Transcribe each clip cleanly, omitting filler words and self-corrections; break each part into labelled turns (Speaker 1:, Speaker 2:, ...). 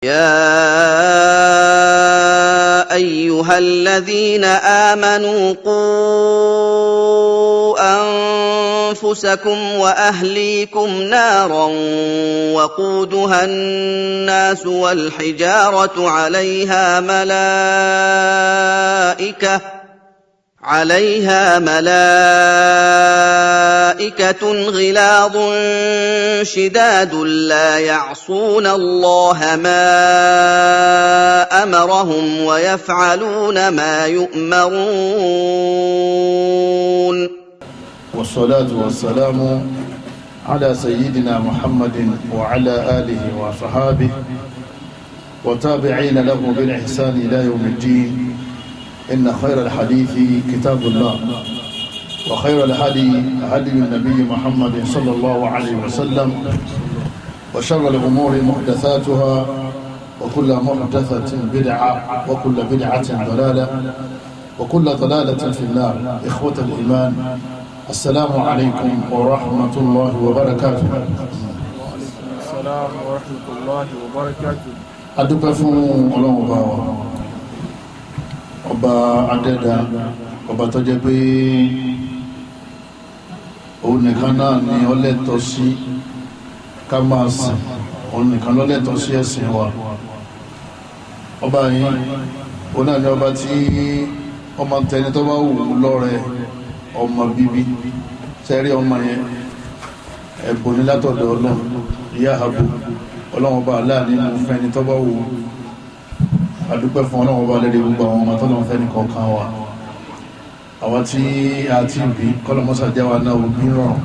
Speaker 1: يا ايها الذين امنوا قوا انفسكم واهليكم نارا وقودها الناس والحجاره عليها ملائكه غلاظ شداد لا يعصون الله ما امرهم ويفعلون ما يؤمرون.
Speaker 2: والصلاة والسلام على سيدنا محمد وعلى آله وصحابه وتابعين له بالإحسان إلى يوم الدين. إن خير الحديث كتاب الله، وخير الهدي هدي النبي محمد صلى الله عليه وسلم، وشر الأمور محدثاتها، وكل محدثة بدعة، وكل بدعة ضلالة، وكل ضلالة في النار. إخوة الإيمان، السلام عليكم ورحمة الله وبركاته.
Speaker 3: السلام ورحمة الله وبركاته.
Speaker 2: Adúpẹ́ fún Ọlọ́run ọba wa, ọba adẹ́dà, ọba tó jẹ́ pé òun nìkan náà ni ó lẹ́tọ̀ọ́ sí ká máa sìn, òun nìkan ló lẹ́tọ̀ọ́ sí ẹ̀sìn wa. Ọba yìí, òun náà ni ọba tí ọmọ tẹni tó bá wù ú lọ́rẹ ọmọ bíbí sẹ́rí ọmọ yẹn, ẹ̀bùn ní látọ̀dọ̀ Ọlọ́run. Ìyá àbò Ọlọ́run ọba aláàní mú fẹ́ni tó bá wù ú. Adúpẹ́ fún Ọlọ́run ọba lérí gbogbo àwọn ọmọ tọ́lọ́run fẹ́ nìkọ̀ọ̀kan wa. Àwọn tí a ti bí, kọ́lọ́mọ́sá jẹ́ wa náà òbí rọrùn.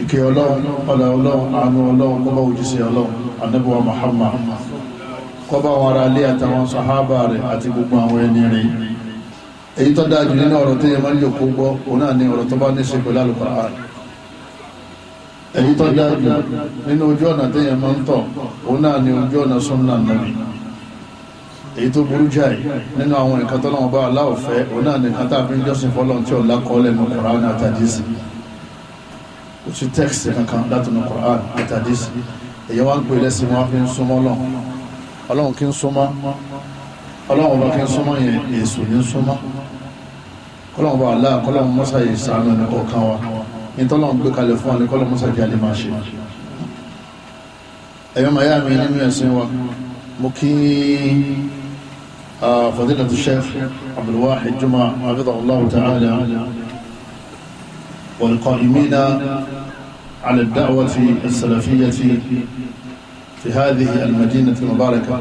Speaker 2: Ìkẹ́ Ọlọ́run, ọlá Ọlọ́run, àánú Ọlọ́run kó bá òjíṣẹ́ Ọlọ́run, Ànábì wa Muhammad, kó bá àwọn ará ilé àtàwọn sàhábà rẹ̀ àti gbogbo àwọn ẹni rẹ̀. Èyí tó dáa jù nínú ọ̀rọ̀ tó yẹ máa ń jòkó gbọ́, òun náà ní ọ̀rọ̀ tó bá ní ṣe pẹ̀lú Al-Qur'an. Èyí tó dáa jù nínú ojú ọ̀nà tó yẹ máa ń tọ̀, òun náà ní ojú ọ̀nà sunnah Nabi. Èyí tó burú jáì nínú àwọn nǹkan tó lọ́wọ́ bá aláwọ̀ fẹ́, òun náà nìkan tá a fi ń jọ́sìn fọ́lọ́n tí ò lákọọ́lẹ̀ nínú Qur'an àti hadisi. Kò sí text kankan láti nínú Qur'an àti hadisi. Èyí wá ń pè lẹ́sìn, wọn fi ń súnmọ́ Ọlọ́run. Ọlọ́run kí ń súnmọ́, Ọlọ́run ọba kí ń súnmọ́ yẹn, èso ní ń súnmọ́. Kọ́lọ́run ọba aláà, kọ́lọ́run mọ́sá yìí sànù ní kọ̀ọ̀kan wa. Ní tọ́lọ́run gbé kalẹ̀ fún wa ní kọ́lọ́run mọ́sá jẹ́ àlè máa ṣe. Ẹ̀yọ́ màyá mi nínú ẹ̀sìn wa, mo kí فضيلة الشيخ عبد الواحد جمعة حفظه الله تعالى والقائمين على الدعوة السلفية في هذه المدينة المباركة.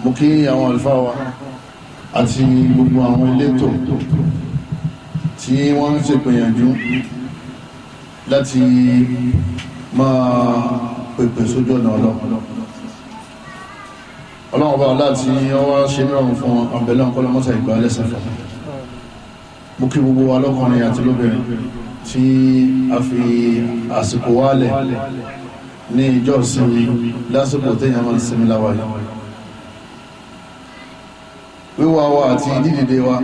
Speaker 2: Mo kí àwọn àlùfáà wa àti gbogbo àwọn elétò tí wọ́n ń ṣègbìyànjú láti máa pèpè sójú ọ̀nà Ọlọ́run. Ọlọ́run ọba láti ọwá ṣe nírọ̀rùn fún abẹ̀lẹ́ ọ̀kọ́lọ́mọ́sà ìgbà lẹ́sẹ̀ fún. Mo kí gbogbo wa lọ́kùnrin àti lóbìnrin tí a fi àsìkò wálẹ̀ ní ìjọ ìsinmi, lásìkò téèyàn máa ń sinmi láwàyè. Wíwá wa àti dídìde wa,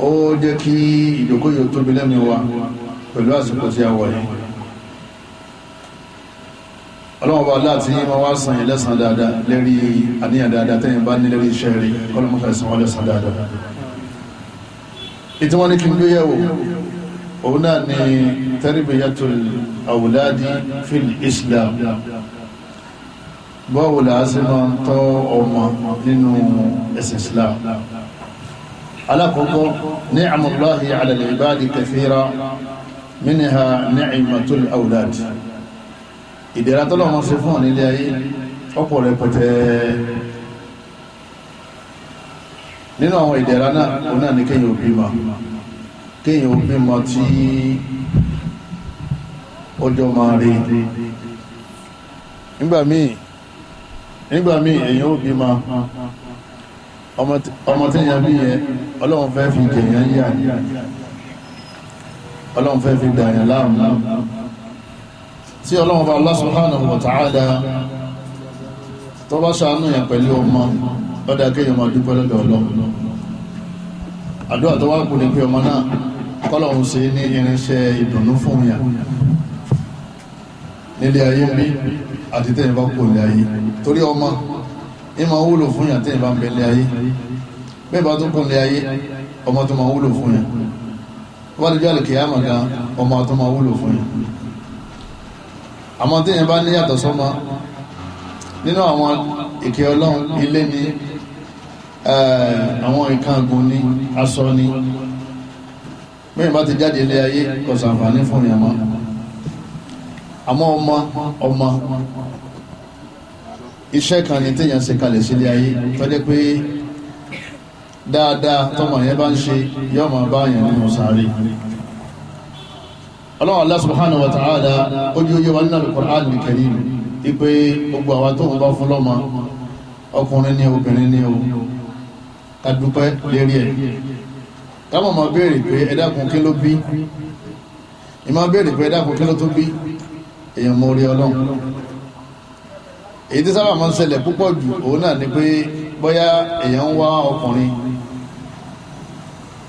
Speaker 2: ó jẹ́ kí ìjókòó yóò tóbi lẹ́mìí wa pẹ̀lú àsìkò tí a wà yìí. Ọlọ́wọ́n bá láti máa wá san yín lẹ́san dáadáa lérí àníyàn dáadáa tẹ́yìn bá ní lérí iṣẹ́ rí. Kọ́lọ́mọ́sá ìsan wọ́n lẹ́san dáadáa. Ìtí wọ́n ní kí n gbé yẹ̀wò, òun náà ni tarbiyatul awladi fil Islam. Báwo la ṣe máa ń tọ́ ọmọ nínú ẹ̀sìn Islam? Alákọ̀ọ́kọ́, ni'amullahi ala al-ibadi kathira, minha ni'matul awlad. Ìdẹ̀ra tọ́lọ́run ṣe fún nílé ayé ọ̀pọ̀ rẹpẹtẹ. Nínú àwọn ìdẹ̀ra náà, òun náà ní kéèyàn òbí ma, kéèyàn òbí ma tí ọjọ́ máa rí. Nígbà míì èèyàn òbí ma, ọmọ téèyàn bí yẹn, Ọlọ́run fẹ́ fi jẹ̀yàn yà, Ọlọ́run fẹ́ fi dàyàn láàmú. Tí Ọlọ́run bá Allah subhanahu wa ta'ala tó bá ṣàánú yẹn pẹ̀lú ọmọ, lọ́dà kéèyàn máa dúpẹ́ lọ́dọ̀ Ọlọ́run. Àdúrà tó wá kù ní pé ọmọ náà, kọ́lọ́run ṣe ní irinṣẹ́ ìdùnnú fún yàn. Nílé ayé ń bí àti tẹ́yìn bá kò lé ayé, torí ọmọ ní máa wúlò fún yàn tẹ́yìn bá ń bẹ lé ayé. Bẹ́ẹ̀ bá tún kò lé ayé, ọmọ tó máa wúlò fún yàn. Wọ́n ti jọ́ àlùkìyámà gan, ọmọ tó máa wúlò fún yàn. Àmọ́ tẹ́yìn bá ní yàtọ̀ sọ́mọ nínú àwọn ìkẹ́ Ọlọ́run, ilé ni, àwọn nǹkan ọ̀gùn ni, aṣọ ni. Bẹ́ẹ̀ bá ti jáde ilé ayé, kò sàǹfààní fún yàn mọ́. Àmọ́ ọmọ, ọmọ iṣẹ́ kan ni téèyàn ṣe kalẹ̀ sílé ayé, tó jẹ́ pé dáadáa tọmọ yẹn bá ń ṣe, yóò máa bá yẹn nínú sáré. Ọlọ́run Allah subhanahu wa ta'ala ojú oyé wa nínú al-Qur'an al-Karim ipe gbogbo àwa tó ń bá fún lọ́mọ, ọkùnrin ní, obìnrin ní o, ká dúpẹ́ lérí ẹ̀, ká mọ̀ máa béèrè pé ẹ dákun, kí ló bí? Ìmọ̀ béèrè pé ẹ dákun, kí ló tó bí? Èèyàn mọ orí Ọlọ́run. Èyí tí sábà máa ń ṣẹlẹ̀ púpọ̀ jù, òun náà ni pé bóyá èèyàn ń wá ọkùnrin.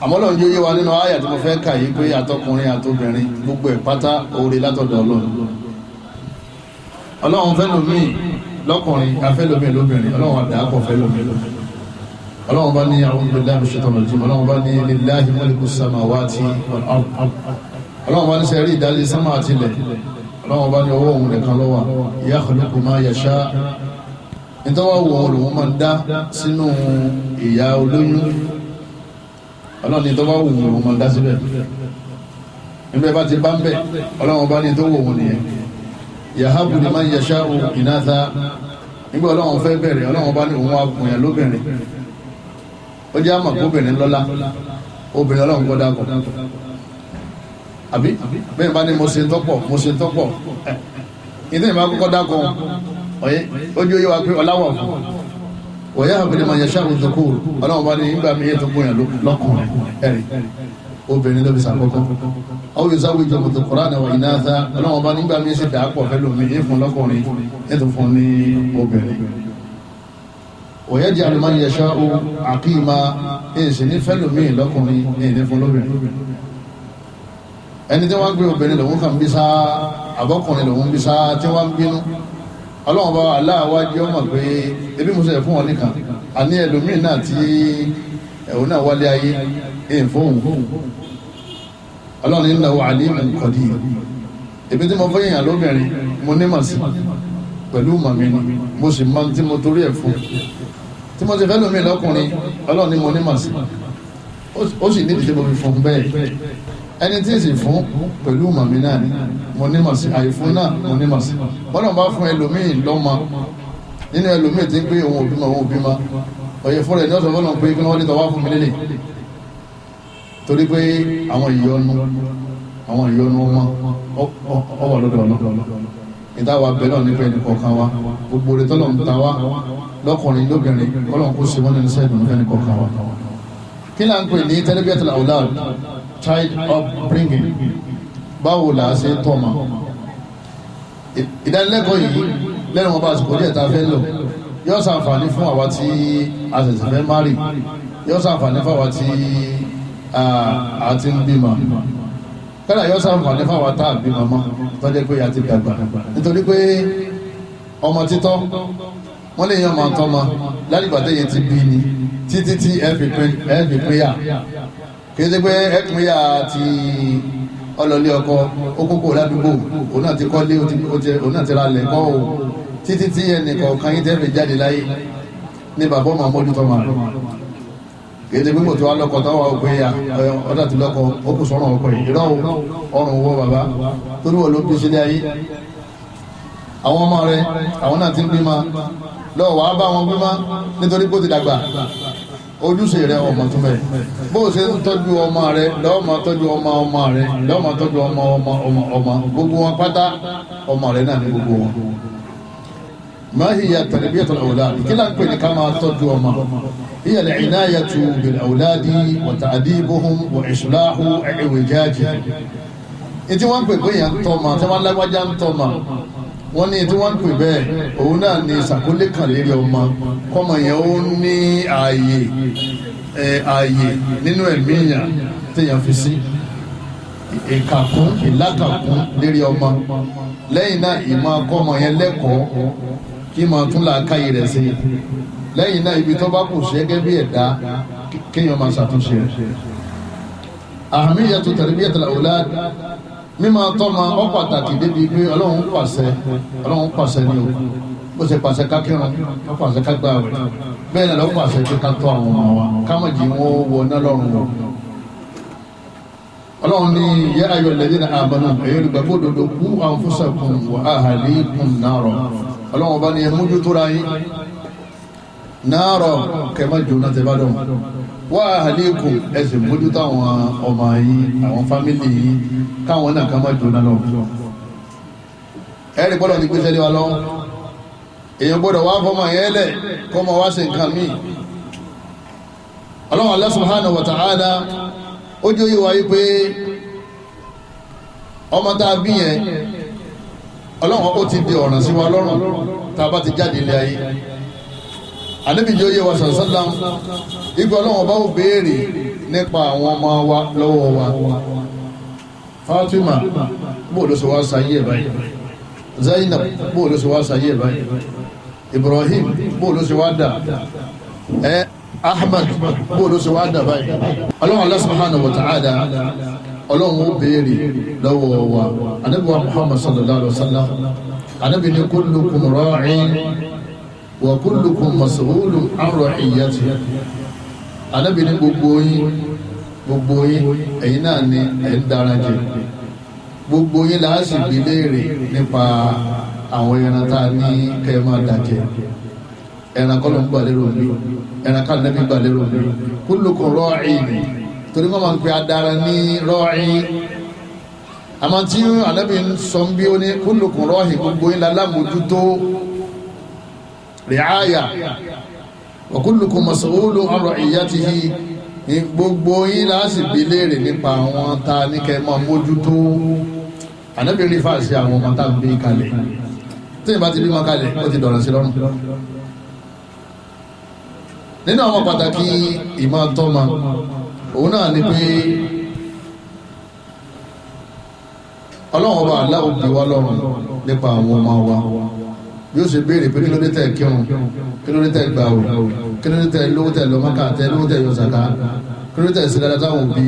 Speaker 2: Àmọ́ Ọlọ́run yóò yé wa nínú àyà tí mo fẹ́ kà yìí pé àtọkùnrin àtobìnrin, gbogbo ẹ̀ pátá, oore látọ̀dọ̀ Ọlọ́run. Ọlọ́run fẹ́ lómi lọ́kùnrin, afẹ́ lómi lóbìnrin, Ọlọ́run àdàpọ̀ fẹ́ lómi. Ọlọ́run bá ní a'udhu billahi minash shaitanir rajim. Ọlọ́run bá ní lillahi mulku samawati wal ard. Ọlọ́run bá ní sẹ́rí ìdálé sánmà àtilẹ̀, Ọlọ́run bá ní ọwọ́ òun nìkan ló wà. Yakhluqu ma yasha. Nítorí wọ́n wọ̀ lòun máa ń dá sínú ìyá olóyún. Ọlọ́run ní tó bá wù òun máa ń dá síbẹ̀. Níbẹ̀ bá ti bá ń bẹ̀, Ọlọ́run bá ní tó wù òun nìyẹn. Yahabu liman yasha'u inatha. Nígbà Ọlọ́run fẹ́ bẹ̀rẹ̀, Ọlọ́run bá ní òun wá bùn yẹn lóbìnrin. Ó jẹ́ àmọ̀ kóbìnrin lọ́lá. Obìnrin Ọlọ́run kọ́ dákọ̀, àbí bẹ́ẹ̀ bá ní mo ṣe tọ́pọ̀, mo ṣe tọ́pọ̀. Ìdí ìmọ̀ akọ́kọ́ dákọ̀ ọ̀yẹ́, ojú yẹ wa pé ọláwọ̀ fún wa. Yahabu liman yasha'u dhukur. Ọlọ́run bá ní nígbà mi yẹ tó bùn yẹn lọ́kùnrin. Ẹ̀rí obìnrin ló fi sàkọ́kọ́. Aw yuzawwijuhum dhukrana wa inatha. Ọlọ́run bá nígbà mi ṣe dà pọ̀ fẹ́ lómi, yẹ fún lọ́kùnrin, yẹ tó fún ní obìnrin. Wa yaj'alu man yasha'u aqima. Èyí sì ní fẹ́ lómi lọ́kùnrin, èyí ní fún lóbìnrin. Ẹni tí wọ́n gbé obìnrin lòun kàn bí sá, àbọ̀kùnrin lòun bí sá, tí wọ́n ń bínú, Ọlọ́run bá aláwájú ọmọ pé ebi musa yẹ fún wọn nìkan, àní ẹlòmíín náà tí ẹ̀hún náà wálé ayé èyí fóun. Ọlọ́run ní innahu alimun qadir. Ebi tí mo fẹ́ yàn lóbìnrin, mo ní màsí pẹ̀lú màmí ni, mo sì máa tí mo torí ẹ̀ fún. Tí mo ti fẹ́ lómi lọ́kùnrin, Ọlọ́run ní mo ní màsí, ó sì nídìí tí mo fi fún bẹ́ẹ̀. Ẹni tí ì sì fún pẹ̀lú màmí náà ni mo ní màsí, àìfún náà mo ní màsí. Bọ́lá bá fún ẹlòmíì lọ́mọ nínú ẹlòmíì tí ń pé òun òbí ma, òun òbí ma, ọ̀yẹ̀ fúnra ẹ̀ ní ọ̀sán fọlọ́n pé kí wọ́n ní tọ́wá fún mi lélẹ̀, torí pé àwọn ìyọnu ọmọ ọwọ́ lọ́dọ̀ ọlọ́ ìta wa bẹ́ẹ̀ náà nípa ẹnì kọ̀ọ̀kan wa. Gbogbo rẹ̀ tọ́lọ̀ ń ta wa lọ́kùnrin lóbìnrin, kọ́lọ̀ kó ṣe wọ́n nínú sẹ́ẹ̀dùn fẹ́ni kọ̀ọ̀kan wa. Kí là ń pè ní tarbiyatul awlad, child upbringing? Báwo là á ṣe tọ́ ma? Ìdánilẹ́kọ̀ọ́ yìí, lẹ́nu wọn bá àsìkò díẹ̀ tá a fẹ́ lò, yóò ṣàǹfààní fún àwa tí a ṣẹ̀ṣẹ̀ fẹ́ marry, yóò ṣàǹfààní fún àwa tí a ti ń bímọ kọ́dà, yóò ṣàǹfààní fún àwa tá a bímọ mọ́, tó jẹ́ pé a ti dàgbà. Nítorí pé ọmọ títọ́, wọ́n lè yan máa tọ́ ma lálùgbà tẹ́yẹ ti bí ni títí tí ẹ fi pín yà. Kì í ṣe pé ẹ pín yà ti ọlọ́lé ọkọ, ó kókó ládùúgbò, òun náà ti kọ́lé, òun náà ti ra lẹ̀ kọ́ o. Títí tí ẹnì kọ̀ọ̀kan yín tẹ́ fi jáde láyé ní bàbá ọmọ mójútó máa rẹ̀. Kì í ṣe pé kò tó wá lọ́kọ tó wà ó pé ya ọ̀dà ti lọ́kọ, ó kù sọ́rùn ọkọ yìí. Irọ́ o, ọrùn wọ bàbá, torí wọ́n ló bí sílé ayé. Àwọn ọmọ rẹ̀, àwọn náà ti ń bímọ lọ́wọ́, wàá bá wọn bímọ nítorí pé ó ti dàgbà. Ojúṣe rẹ ọmọ tún bẹ. Bó o ṣe ń tọ́jú ọmọ rẹ lọ́wọ́, máa tọ́jú ọmọ ọmọ rẹ lọ́wọ́, máa tọ́jú ọmọ ọmọ ọmọ ọmọ. Gbogbo wọn pátá, ọmọ rẹ náà ní gbogbo wọn. Ma hiya tarbiyatul awlad? Kí là ń pè ní ká máa tọ́jú ọmọ? Hiya al-inayatu bil awladi wa ta'dibuhum wa islahu i'wijajihim. Ìtí wọ́n ń pè pé yẹn ń tọ́ ma, tí wọ́n lágbájá ń tọ́ ma, wọ́n ní tí wọ́n ń pè bẹ́ẹ̀, òun náà ní ìsàkólé kan lérí ọmọ, kọ́mọ yẹn ó ní ààyè nínú ẹ̀mí yàn téèyàn fi sí. Ìkàkún ìlàkàkún lérí ọmọ. Lẹ́yìn náà ìmọ̀ akọ́mọ yẹn lẹ́kọ̀ọ́ kí máa tún làákàyè rẹ̀ sí. Lẹ́yìn náà ibi tó bá kù sí gẹ́gẹ́ bí ẹ̀dá kéèyàn máa ṣàtúnṣe rẹ̀. Ahamiyatu tarbiyatul awlad, mímọ tọ́mọ ọ pàtàkì débi pé Ọlọ́run pàṣẹ, Ọlọ́run pàṣẹ ni o. Bó ṣe pàṣẹ ká kírun, ó pàṣẹ ká gbààwẹ̀, bẹ́ẹ̀ náà ló pàṣẹ pé ká tọ́ àwọn ọmọ wa, ká má jí wọn wọ náà lọ́rùn wọn. Ọlọ́run ní yā ayyuhalladhīna āmanū, èyí olùgbàgbọ́ òdodo, qū anfusakum wa ahlīkum nāra. Ọlọ́run ọba ní ẹ mójútó ra yín, nāra kẹ́ má jóná tẹ́ bá dọ̀hùn, wa ahlīkum ẹ sì mójútó àwọn ọmọ yín, àwọn fámìlì yín, káwọn náà ká má jóná lọ. Ẹ̀rí gbọ́dọ̀ ti gbéṣẹ́ lé wa lọ́wọ́. Èèyàn gbọ́dọ̀ wá fọmọ yẹn lẹ̀ kọ́ mọ wá sí nǹkan míì. Ọlọ́run Allah subhanahu wa ta'ala ó jẹ́ òye wa yí pé ọmọ tá a bí yẹn, Ọlọ́run ó ti di ọ̀ràn sí wa lọ́rùn tá a bá ti jáde ilé ayé. Ànábì jẹ́ òye wa sàlám ibi Ọlọ́run ọba ó béèrè nípa àwọn ọmọ wa lọ́wọ́ wa. Fatima, bó ló ṣe wá sáyé ẹ̀ báyìí? Zainab, bó ló ṣe wá sáyé ẹ̀ báyìí? Ibrahim, bó ló ṣe wá dà? Ẹ Ahmad, bó ló ṣe wá dà báyìí? Ọlọ́run Allah subhanahu wa ta'ala, Ọlọ́run ó béèrè lọ́wọ́ wa. Ànábì wa Muhammad sallallahu alaihi wa sallam, Ànábì ní kullukum ra'in wa kullukum mas'ulun an ra'iyyatihi. Ànábì ní gbogbo yín, gbogbo yín, ẹ̀yin náà ni ẹ̀ ń dára jẹ, gbogbo yín la sì bi léèrè nípa àwọn ẹran tá a ní kẹ́ ẹ máa dàjẹ́. Ẹran kọ́ ló ń gbà lérò mi, ẹran ká nẹ́bí gbà lérò mi. Kullukum ra'in, torí wọ́n máa ń pe adara ní ra'in. Àmọ́ tí Ànábì ń sọ bí ó ní kullukum ra'in, gbogbo yín la lámòjútó rìáyà, wa kullukum mas'ulun an ra'iyyatihi, gbogbo yín la sì bi léèrè nípa àwọn tá a ní kẹ́ máa mójútó. Ànábì rí fàṣẹ àwọn ọmọ tá a bí kalẹ̀. Tí ìbá ti bímọ kalẹ̀, ó ti dọ̀rọ̀ sí lọ́rùn. Nínú àwọn pàtàkì ìmọ̀ tọ́mọ, òun náà ni pé Ọlọ́run ọba aláwọ̀ bí wá lọ́rùn nípa àwọn ọmọ wa. Bí ó ṣe béèrè pé kí ló dé tẹ̀ kírun, kí ló dé tẹ̀ gbààwẹ̀, kí ló dé tẹ̀ lówó tẹ̀ lọ Mákà, tẹ̀ lówó tẹ̀ yọ sàká, kí ló dé tẹ̀ sí dáadáa táwọn òbí.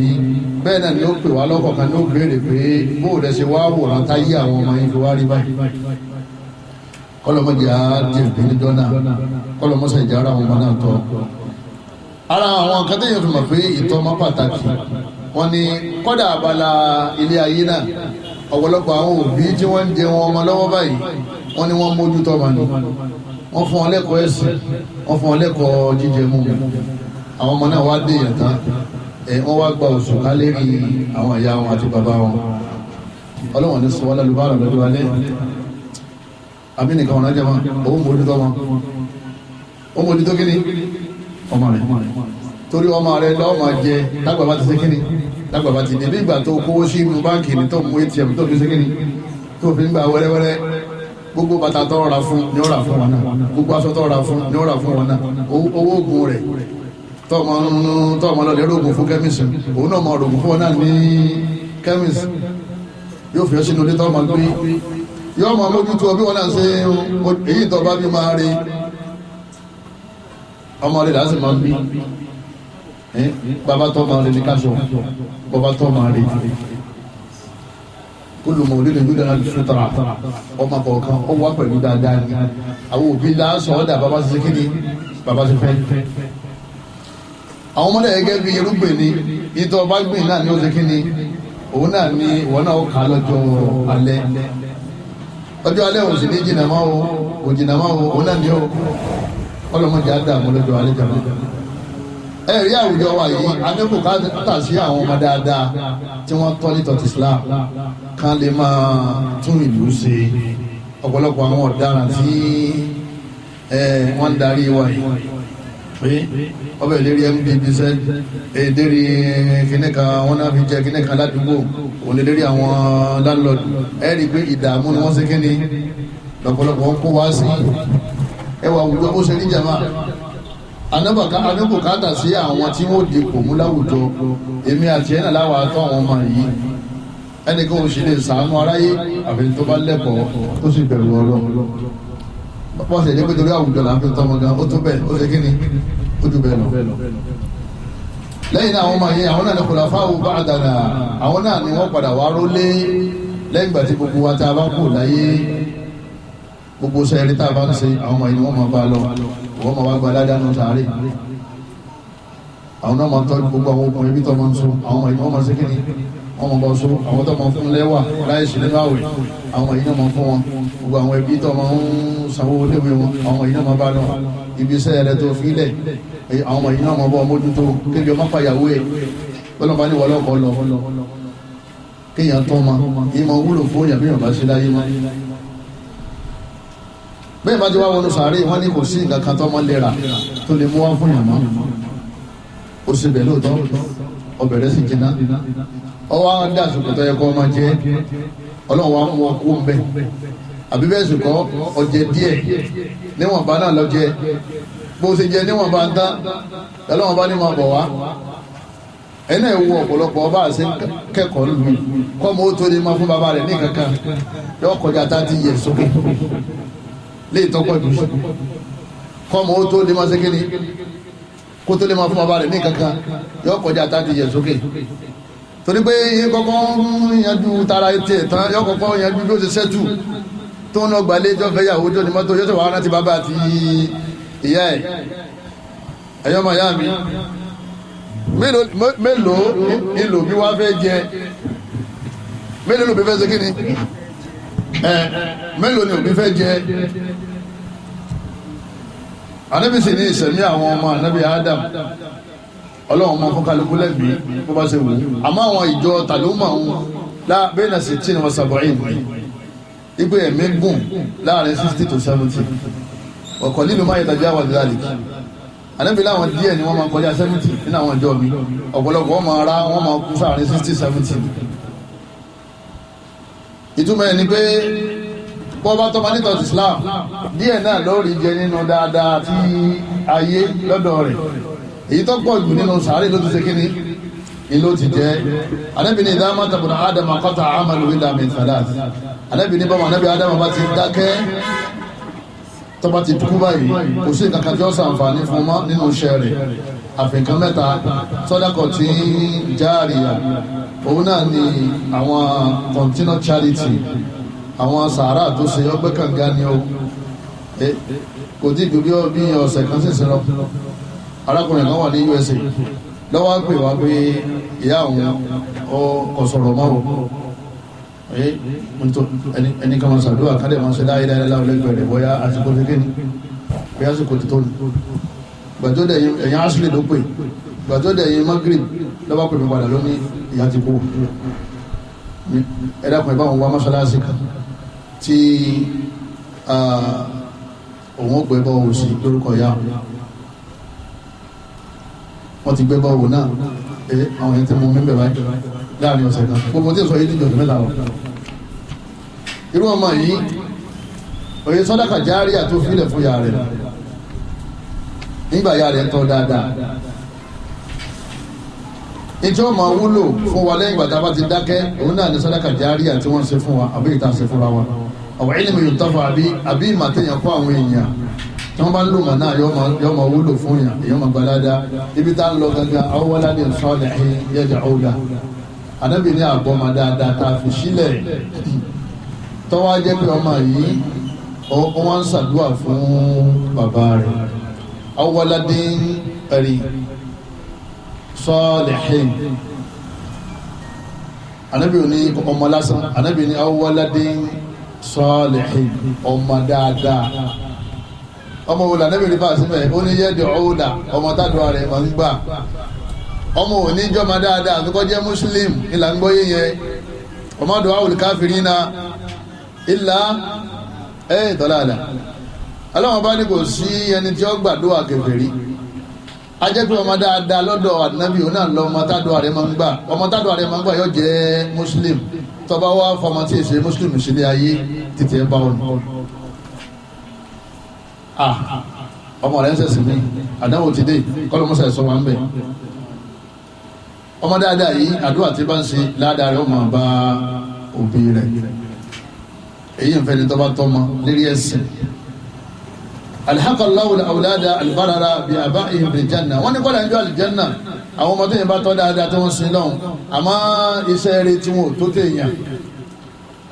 Speaker 2: Bẹ́ẹ̀ náà ni ó pè wá lọ́kọ̀ọ̀kan ní ó béèrè pé bóò lẹ ṣe wá wòrán táyé àwọn ọmọ yín fi wá rí báyìí. Kọlọmọdé á jẹ̀bi níjọ́ náà, kọlọmọsẹ̀ ìjà ara àwọn ọmọ náà tọ́. Ara àwọn nǹkan téèyàn fi mọ̀ pé ìtọ́ ọmọ pàtàkì, wọ́n ní kọ́dà abala ilé ayé náà, ọ̀pọ̀lọpọ̀ àwọn òbí tí wọ́n ń jẹ wọn ọmọ lọ́wọ́ báyìí, wọ́n ní wọ́n mójútó ọmọ ni. Wọ́n fún wọn lẹ́kọ̀ọ́ ẹ̀sìn, wọ́n fún wọn lẹ́kọ̀ọ́ jíjẹ mímu. Àwọn ọmọ náà wá dé èèyàn tán, ẹ̀ wọ́n wá gba oṣù kálérí àwọn ìyá wọn àti bàbá wọn. Ọlọ́wọ́n ní sọ wọ́n lálùbárà lọ́jọ́ alẹ́. Àmì nìkan wọn lájẹ wọn, òun mójútó wọn. Ó mójútó kíni? Ọmọ rẹ̀. Torí ọmọ rẹ̀ lọ́ọ́ máa jẹ lágbà bá ti ṣe kíni, lágbà bá ti dé. Bí ìgbà tó kówó sí inú báńkì ní tó mú ATM tó fi ṣe kíni, tó fi ń gbà wẹ́rẹ́wẹ́rẹ́. Gbogbo bàtà tó rà fún ni ó rà fún wọn náà, gbogbo aṣọ tó rà fún ni ó rà fún wọn náà, owó oògùn rẹ̀ tọ́ọ̀mọ lọ́lẹ̀ rògùn fún kẹ́míìsì, òun náà mọ rògùn fún wọn náà ní kẹ́míìsì. Yóò fi ọ́ sínú ilé tọ́ọ̀mọ gbé, yóò mọ mójútó bí wọn náà ṣe èyí tó bá bí máa rí ọmọ rẹ̀ láti máa bí. Bàbá tó máa rí ní káṣọ, bàbá tó máa rí kúlù mọ̀ olóòlù yóò dára fúnra ọmọ kọ̀ọ̀kan ó wá pẹ̀lú dáadáa ni. Àwọn òbí lásán ọ̀dà bàbá ṣe kíni, bàbá ṣe fẹ́. Àwọn ọmọdé gẹ́gẹ́ bí irúgbìn ni, ìtọ́ bá gbìn náà ni ó ṣe kíni, òun náà ni ìwọ náà ó kà lọ́jọ́ alẹ́. Ọjọ́ alẹ́ òun sì ní jìnnà máa o, kò jìnnà máa o, òun náà ni ó ọlọ́mọdé á dààmú lọ́jọ́ alẹ́ jàmá. Ẹ rí àwùjọ wa yìí, anẹ́bùkátà sí àwọn ọmọ dáadáa tí wọ́n tọ́ ní tọ́tí Islam kan lè máa tún ìlú ṣe. Ọ̀pọ̀lọpọ̀ àwọn ọ̀daràn tí wọ́n ń darí wa yìí pé ọbẹ̀ ìlérí mdb sẹ́ èdèrí kíní kan wọ́n náà fi jẹ kíní kan ládùúgbò, òun lè lérí àwọn láńlọ́ọ̀dù. Ẹ rí i pé ìdààmú ni wọ́n ṣe kíní lọ́pọ̀lọpọ̀ ń kó wá sí. Ẹ wà àwùjọ bó ṣe rí jàmá, anabukata sí àwọn tí wọ́n di kò mú láwùjọ. Èmi àti ẹ̀ náà láwàá tọ́ àwọn ọmọ yìí. Ẹnìkan ò sì lè sàánú aráyé àfi tó bá lẹ́kọ̀ọ́ tó sì bẹ̀rù Ọlọ́run. Wọ́n sì ní pé torí àwùjọ là ń fi tọmọ gan, ó tó bẹ́ẹ̀, ó ṣe kí ni, ó ju bẹ́ẹ̀ lọ. Lẹ́yìn náà àwọn ọmọ yẹn, àwọn náà ní khulafa'u ba'dana, àwọn náà ni wọ́n padà wá rólé lẹ́yìn ìgbà tí gbogbo wa tá a bá kú láyé. Gbogbo sẹ́yìn tá a bá ń ṣe, àwọn ọmọ yìí ni wọ́n máa bá lọ, wọ́n máa wá gba aládàánu sàárè. Àwọn náà máa tọ́jú gbogbo àwọn ọkùnrin bí tó máa ń so, àwọn ọmọ yìí ni wọ́n máa ṣe kí ni, wọ́n máa bọ́ so. Àwọn tó máa fún lẹ́wà láìsí nínú àwẹ̀, àwọn ọmọ yìí náà máa fún wọn. Gbogbo àwọn ẹbí tó máa ń sanwó léwé wọn, àwọn ọmọ yìí náà máa bá lọ. Ibi iṣẹ́ rẹ tó fi lẹ̀, àwọn ọmọ yìí náà máa bọ́ mójútó. Kébi ọmọ pàyàwó ẹ̀ bọ́lá bá ní wọlé ọkọ lọ, kéèyàn tó ma yìí máa wúlò fún yàrá yàrá sí láyé ma. Bẹ́ẹ̀ bá ti wá wọnú sàárè, wọ́n ní kò sí nǹkan kan tó máa lera tó lè mú wá fún yàrá. Ó sì bẹ̀ lóòótọ́, ọbẹ̀ rẹ̀ sì jiná, ọwọ́ á dá àsìkò tó yẹ kó máa jẹ. Ọlọ́run wa mú ọkú ń bẹ̀, àbí bẹ́ẹ̀ sì kọ́, ọjẹ díẹ̀ níwọ̀nba náà lọ jẹ. Bó ṣe jẹ níwọ̀nba ń tán, ọlọ́run bá ní máa bọ̀ wá. Ẹ̀yin náà wo ọ̀pọ̀lọpọ̀ ọba àṣẹ kẹ́kọ̀ọ́ lù ú kọ́ mọ́ ó tó lè máa fún bàbá rẹ̀ ní kankan, yóò kọjá 30 years sókè lè tọ́pọ̀ jù. Kọ́ mọ́ ó tó lè máa ṣe kíni kó tó lè máa fún bàbá rẹ̀ ní kankan, yóò kọjá 30 years sókè. Torí pé yín kọ́kọ́ ń yanjú tara tiẹ̀ tán, yóò kọ́kọ́ yanjú bí ó ṣe ṣẹ́tù tó ń lọ gbalé tó fẹ́ yàwó tó ní mọ́tò, yóò sọ wàhálà ti bàbá àti ìyá ẹ̀. Ẹ̀yọ́ màyá mi, mélòó ìlò bí wàá fẹ́ jẹ, mélòó lòbí fẹ́ ṣe kí ni, ẹ mélòó ni òbí fẹ́ jẹ. Ànábì sì ní ìsẹ̀mí àwọn ọmọ Ànábì Adam, Ọlọ́run ọmọ fún kálukú lẹ́bi bó bá ṣe wù ú. Àmọ́ àwọn ìjọ tàlómọ̀ ọ̀hún bẹ́ẹ̀ náà sì tí ni wọ́n sàbọ̀yìn ipe ẹ̀mí gùn láàrin 60 to 70, ọ̀kọ̀ lílo máa yẹ tàbí àwọn ìdílé. Ànábì láwọn díẹ̀ ni wọ́n máa kọjá 70 nínú àwọn ìjọ mi. Ọ̀pọ̀lọpọ̀ wọ́n máa ra, wọ́n máa kú sáàrin 60 70. Ìtumọ̀ ẹ̀ ni pé bọ́ bá tọ́ba nítorí Islam díẹ̀ náà lórí jẹ nínú dáadáa tí ayé lọ́dọ̀ rẹ̀, èyí tó pọ̀ jù nínú sàárè ló ti ṣe kíni ni ló ti jẹ́. Ànábì ní idha mata ibnu Ádámà qata'a 'amaluhu illa min thalath. Ànábì ní bọ́mọ Ànábì Ádámà bá ti dákẹ́, tọ́ba ti kú báyìí, kò sí nǹkan kan tí ó ṣàǹfààní fún mọ́ nínú iṣẹ́ rẹ̀ àfikàn mẹ́ta. Sọ́dákọ̀ tí jáàríyà, òun náà ni àwọn continued charity, àwọn sàárà tó ṣe, ọgbẹ́ kànga ni o. Kò tí ju bí ọ̀sẹ̀ kan ṣẹ̀ṣẹ̀ lọ, arákùnrin kan wà ní USA lọ́wọ́ pè wá pé ìyá òun kò sọ̀rọ̀ mọ́ o. Ẹni kan máa ṣàdúrà kálẹ̀ máa ṣe láyé láyé láwọn lẹ́gbẹ̀ẹ́ rẹ̀, bóyá àsìkò ṣe kíni, bóyá àsìkò ti tó ni. Gbàtó dẹ̀ ẹ̀yìn ashley ló pè, gbàtó dẹ̀ ẹ̀yìn Magrib lọ́wọ́ pè mí padà ló ní ìyá ti kú. Ẹ dákun, ẹ bá wọn wá mọ́ṣáláṣí kan tí òun ó gbé bọ́ọ̀wù sí lórúkọ ìyá wọn. Ti gbé bọ́ọ̀wù náà, àwọn yẹn ti mú mi bẹ̀ báyìí láàrin ọ̀sẹ̀ kan. Gbogbo tí ń sọ yìí ní ìjọsìn mẹ́ta lọ. Irú ọmọ yìí, òye sọ́dáka járíà tó filẹ̀ fún ya rẹ̀ nígbà ya rẹ̀ ń tọ́ dáadáa, ìjọ máa wúlò fún wa lẹ́yìn ìgbà tá a bá ti dákẹ́, òun náà ní sọ́dáka járíà tí wọ́n ń ṣe fún wa àbí ìta ṣe fúnra wa. Àwọn ilmi yuntafa àbí ìmàtẹ̀yàn kọ́ àwọn èèyàn tí wọ́n bá ń lò mọ̀ náà, yọ máa wúlò fún yàn, èèyàn máa gba dáadáa. Ibi tá a ń lọ gangan, aw waladin salihin yad'u lahu. Ànábì ní àbọ̀mọ̀ dáadáa tá a fi sílẹ̀, tọ́wọ́ jẹ́ pé ọmọ yìí wọ́n ń ṣàdúrà fún bàbá rẹ̀. Aw waladin ẹ̀rí salihin, Ànábì ní ọmọ lásán, Ànábì ní aw waladin salihin, ọmọ dáadáa. Ọmọ wo lànàbì rí fàásì mẹ́? Ó ní yẹ́dì ọ̀húnà, ọmọ tádùá rẹ̀ máa ń gbà. Ọmọ òní jọmọ dáadáa àfikọ́ jẹ́ muslim ìlà ń gbọ́ yíyẹn. Ọmọ dùn áwòlù káfírínà ìlà ẹ̀ tọ́láàlà. Ọlọ́wọ́n bá ní kò sí ẹni tí ó gbàdúrà kèfèrí. A jẹ́ pé ọmọ dáadáa lọ́dọ̀ ànábì, òun náà lọ ọmọ tádùá rẹ̀ máa ń gbà. Ọmọ tádùá rẹ̀ máa ń gbà yóò jẹ́ muslim. Tọ́ba wá fọmọ tí èsè muslim sílé ayé títí ẹ bá wọn. Ọmọ rẹ̀ ń sẹ̀sìn mi, àdánwò ti dé, kọ́lọ́mọ́sà ẹ̀ sọ wà ń bẹ̀. Ọmọ dáadáa yìí, àdúrà tí bá ń ṣe ládàá rẹ̀ ó máa bá òbí rẹ̀. Èyí ń fẹ́ ni tó bá tọ́ ma lérí ẹ̀sìn. Alhaqallahu al-awlada al-barara bi abaihim bil janna. Wọ́n ní kọ́lá ń jọ àlìjánná, àwọn ọmọ tó yẹn bá tọ́ dáadáa tí wọ́n sin lọ́hùn, àmọ́ iṣẹ́ rẹ̀ tí wọn ò tó téèyàn,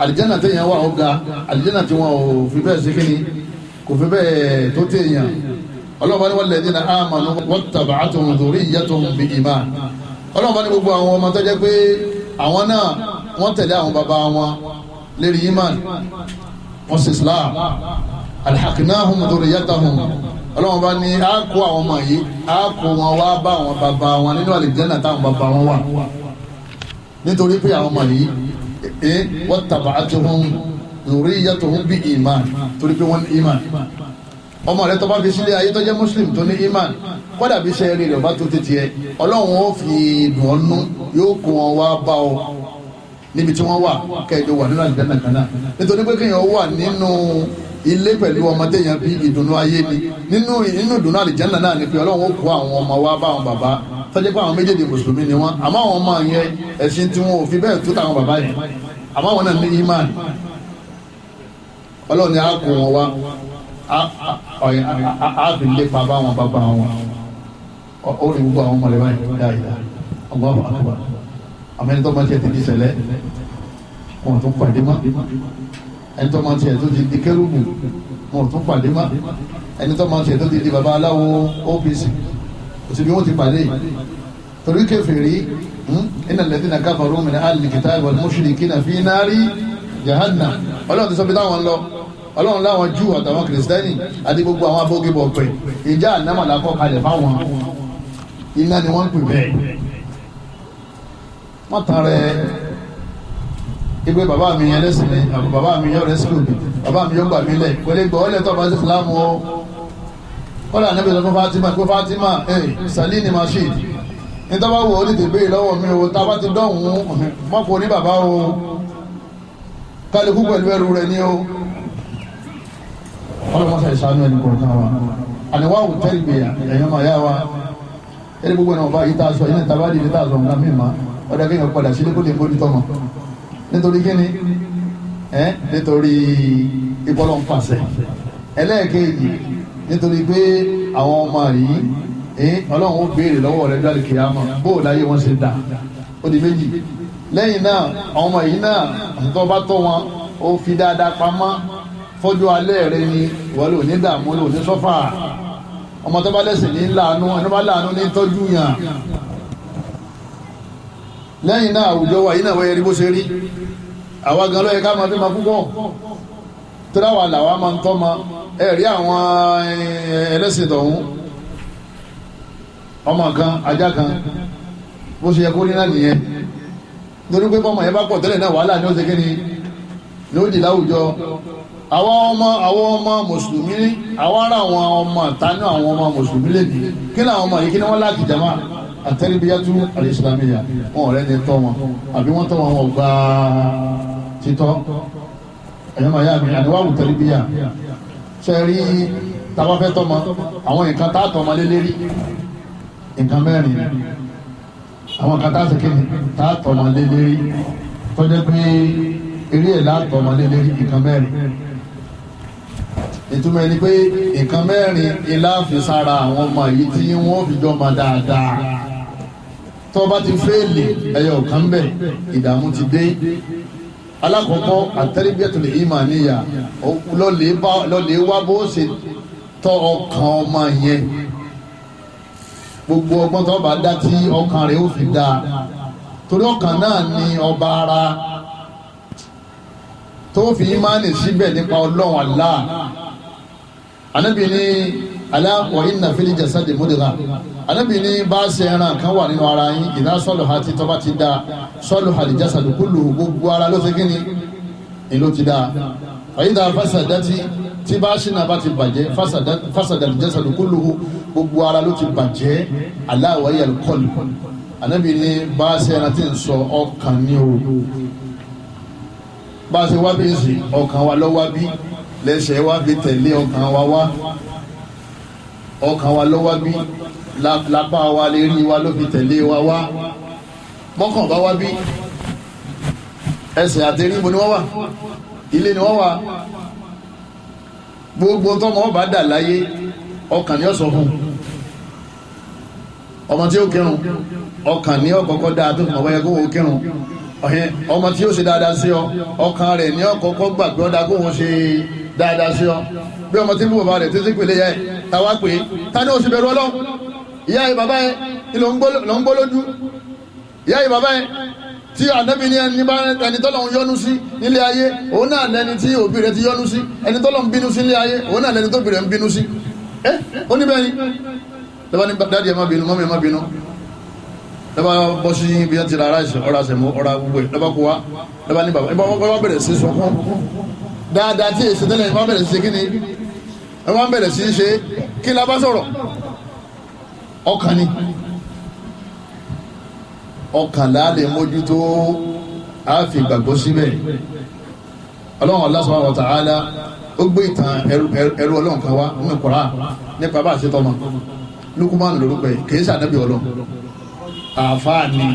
Speaker 2: àlìjánná téèyàn wà ó ga, àlìjánná tí wọn ò fi bẹ́ẹ̀ ṣe kíni kò fi bẹ́ẹ̀ tó téèyàn. Ọlọ́run bá ní walladhina amanu wattaba'athum dhurriyyatuhum bi iman. Ọlọ́run bá ní gbogbo àwọn ọmọ tó jẹ́ pé àwọn náà wọ́n tẹ̀lé àwọn bàbá wọn lérí iman, wọ́n sì Islam, alhaqnahum dhurriyyatahum. Ọlọ́run bá ní á kó àwọn ọmọ yìí, á kó wọn wá bá àwọn bàbá wọn nínú àlìjẹ́nà táwọn bàbá wọn wà, nítorí pé àwọn ọmọ yìí wattaba'athum dhurriyyatuhum bi iman, torí pé wọ́n ní iman. Ọmọ rẹ tó bá fi sílé ayé tó jẹ́ muslim tó ní iman, kódà bí sẹ́ẹ̀rì rẹ̀ bá tó tètè ẹ, Ọlọ́run ó fi dùn ọ́ nú, yóò kó wọn wá bá ọ níbi tí wọ́n wà, kẹ́ẹ̀dọ̀ wà nínú àlìjẹ́nà kan náà. Nítorí pé kéèyàn wà nínú ilé pẹ̀lú ọmọ téèyàn bí, ìdùnnú ayé ni. Nínú ìdùnnú àlìjẹ́nà náà ni pé Ọlọ́run ó kó àwọn ọmọ wá bá àwọn bàbá tó jẹ́ pé àwọn méjèèjì mùsùlùmí ni wọ́n, àmọ́ àwọn ọmọ yẹn ẹ̀sìn tí wọn ò fi bẹ́ẹ̀ tó táwọn bàbá yẹn, àmọ́ àwọn náà ní iman. Ọlọ́run ni á kó wọn wá, á fi lépa bá àwọn bàbá wọn. Ó rí gbogbo àwọn ọmọ rẹ̀ báyìí dáadáa, Allahu akbar. Àmọ́ ẹni tó máa tiẹ̀ ti di sẹ̀lẹ̀, wọn ò tún pàdé mọ́. Ẹni tó máa tiẹ̀ tó ti di kérúbù, wọn ò tún pàdé mọ́. Ẹni tó máa tiẹ̀ tó ti di baba aláwo OPC, kò sí bí wọ́n ti pàdé. Torí kèfèrí, innal ladhina kafaru min ahlil kitabi wal mushrikina fi nari jahannam. Ọlọ́run ti sọ bí táwọn ń lọ. Ọlọ́run láwọn Júù àtàwọn kìrìsìtẹ́nì àti gbogbo àwọn abógibọ̀ pẹ̀, ìjà ànámọ̀lá kọ́ kalẹ̀ fáwọn, iná ni wọ́n ń pè bẹ́ẹ̀. Wọ́n tan rẹ̀ igbe bàbá mi ẹlẹ́sìn ni, bàbá mi yọ rẹ́síkù mi, bàbá mi yọ gbà mí lẹ̀, kò lè gbọ́ ọ́lẹ̀ tó bá sí Ìsìlámù o. Kọ́lá níbi sọ fún Fatima pé Fatima salini mashid nítorí wọ́n wò ó ní tèbé lọ́wọ́ mi o, tá a bá ti dọ̀hún mọ́kò ní bàbá o, kálukú pẹ̀lú ẹrù rẹ̀ ni o. Ọlọ́mọṣà ìṣàánú ẹni kọ̀ọ̀kan wa. Àníwáwò tẹ́lifíà ẹ̀yọ́ máa yá wa ẹni gbogbo ẹni ọba yìí tá a sọ yìí ní tabadi ní tá a sọ nǹkan mímọ́, ọ̀dà kéèyàn padà sílé kó lè mójú tọ́mọ. Nítorí kíni? Nítorí ìbọ́lọ̀ ń pàṣẹ. Ẹlẹ́ẹ̀kejì, nítorí pé àwọn ọmọ yìí Ọlọ́run ó béèrè lọ́wọ́ rẹ̀ dálé kìámà bó o láyé wọn ṣe dà. Ó di méjì. Lẹ́yìn náà, àwọn ọmọ yìí náà tó bá tọ́ wọn, ó fi dáadáa pamọ́ fọ́jú alẹ́ rẹ ni, wọ́n lò ní dààmú, lò ní sọ́fà. Ọmọ tó bá lẹ́sìn ní láàánú, ẹni bá láàánú ní tọ́jú yàn. Lẹ́yìn náà, àwùjọ wa yìí náà wọ́n yẹ rí bó ṣe rí. Àwa gan ló yẹ ká máa fi máa púpọ̀ tó dáwà làwa máa ń tọ́ ma. Ẹ rí àwọn ẹlẹ́sìn tọ̀hún, ọmọ kan ajá kan, bó ṣe yẹ kó rí náà nìyẹn. Nítorí pé bọ́mọ yẹn bá pọ̀ tẹ́lẹ̀ náà, wàhálà ni ó ṣe kí ni ni ó di láwùjọ. Àwọn ọmọ mùsùlùmí, àwọn ará àwọn ọmọ àtànú àwọn ọmọ mùsùlùmí lè ní kí ni àwọn ọmọ yìí kí ni wọ́n láti jama àtẹrìbíyàtú alìsìlámìyà, wọn ọ̀rẹ́ ni tọ́ wọn, àbí wọ́n tọ́ wọn wọn gba títọ́. Ẹ̀yọ́ màá yá mi, àníwáwù tẹrìbíyà ṣe rí tàbá fẹ́ tọ́ ma, àwọn nǹkan tá a tọ́ ma lé lérí nǹkan mẹ́rin, àwọn nǹkan tá a ṣe kí ni tá a tọ́ ma lé lérí tó jẹ́ pé eré ẹ̀ látọ́ ma lé lérí nǹkan mẹ́rin. Ìtumọ̀ ẹni pé nǹkan mẹ́rin ilá fi sára àwọn ọmọ yìí tí wọ́n fi jọ ma dáadáa. Tó bá ti fẹ́ẹ̀lì ẹyọ kan bẹ̀, ìdààmú ti dé. Alákọ̀ọ́kọ́, àtẹ́rìbíyàtul ìmánìyà, lọ́lẹ̀ wá bó ṣe tọ́ ọkàn ọmọ yẹn. Gbogbo ọgbọ́n tó bá dá tí ọkàn rẹ̀ ó fi dáa, torí ọkàn náà ni ọba ara tó fi ìmánì síbẹ̀ nípa Ọlọ́run Allah. Ànábì ní alá wa inna fil jasadi mudgha. Ànábì ní bá ṣe ẹran kan wà nínú ara yín, idha salaha tí tó bá ti da, salaha al jasadu kulluhu, gbogbo ara ló ṣe kíni ìlú ti da. Fa idha fasadati, tí bá ṣe náà bá ti bàjẹ́, fasada al jasadu kulluhu, gbogbo ara ló ti bàjẹ́. Alá wa hiya al qalb. Ànábì ní bá ṣe ẹran tí ń sọ ọkàn ní o. Bá ṣe wá bí ń sìn, ọkàn wa lọ wá bí, lẹ́sẹ̀ wá fi tẹ̀lé ọkàn wa wá, ọkàn wa ló wá bí, lápá wa lè rí wa ló fi tẹ̀lé wa wá. Bọ́kàn bá wá bí ẹsẹ̀ àti erí ibo ni wọ́n wà, ilé ni wọ́n wà. Gbogbo tọmọ ọba dà láyé ọkàn ni ó sọ fún ọmọ tí ó kírun, ọkàn ni ó kọ́kọ́ dáa tó fún ọmọ yẹn kó wọ́n kírun. Ọmọ tí ó ṣe dáadáa sí ọ, ọkàn rẹ̀ ni ó kọ́kọ́ gbà pé ó dáa kó wọ́n ṣe dáadáa sí ọ. Bí ọmọ tí ń bú bàbá rẹ̀ títí pèlè yẹ táwa pè é, ta ni ó sì bẹ̀rù Ọlọ́run? Ìyá yìí bàbá yẹn ló ń gbó lójú. Ìyá yìí bàbá yẹn tí ànábì ní ẹni bá ẹni tọ́lọ́run yọ́nú sí nílé ayé, òun náà lẹni tí òbí rẹ̀ ti yọ́nú sí. Ẹni tọ́lọ́run bínú sí nílé ayé, òun náà lẹni tóbi rẹ̀ ń bínú sí. Ẹ ó ní bẹ́ẹ̀ ni lọ́ba ní dáàdi ẹ̀ má bínú, mọ́mí ẹ̀ má bínú. Lọ́ba bọ́ sí ibi tí ra ráìsì, ọ̀rá sẹ̀mú, ọ̀rá gbogbo ẹ̀, lọ́ba kó wa. Lọ́ba ní bàbá ẹ̀ bá bẹ̀rẹ̀ sí sọkún dáadáa tí èsì tẹ́lẹ̀, ẹ̀ bá bẹ̀rẹ̀ sí ṣe kí ni, ẹ̀ bá bẹ̀rẹ̀ sí ṣe kí la bá sọ̀rọ̀. Ọkàn ni, ọkàn láàlè mójútó, a fi gbàgbọ́ síbẹ̀. Ọlọ́run Allah subhanahu wa ta'ala ó gbé ìtàn ẹrú ọlọ́run kan wá nínú Kùránì nípa bá a ṣe tọ́mọ. Lukumanu lórúkọ yìí, kìí sànábì ọlọ́run, àáfàá ni,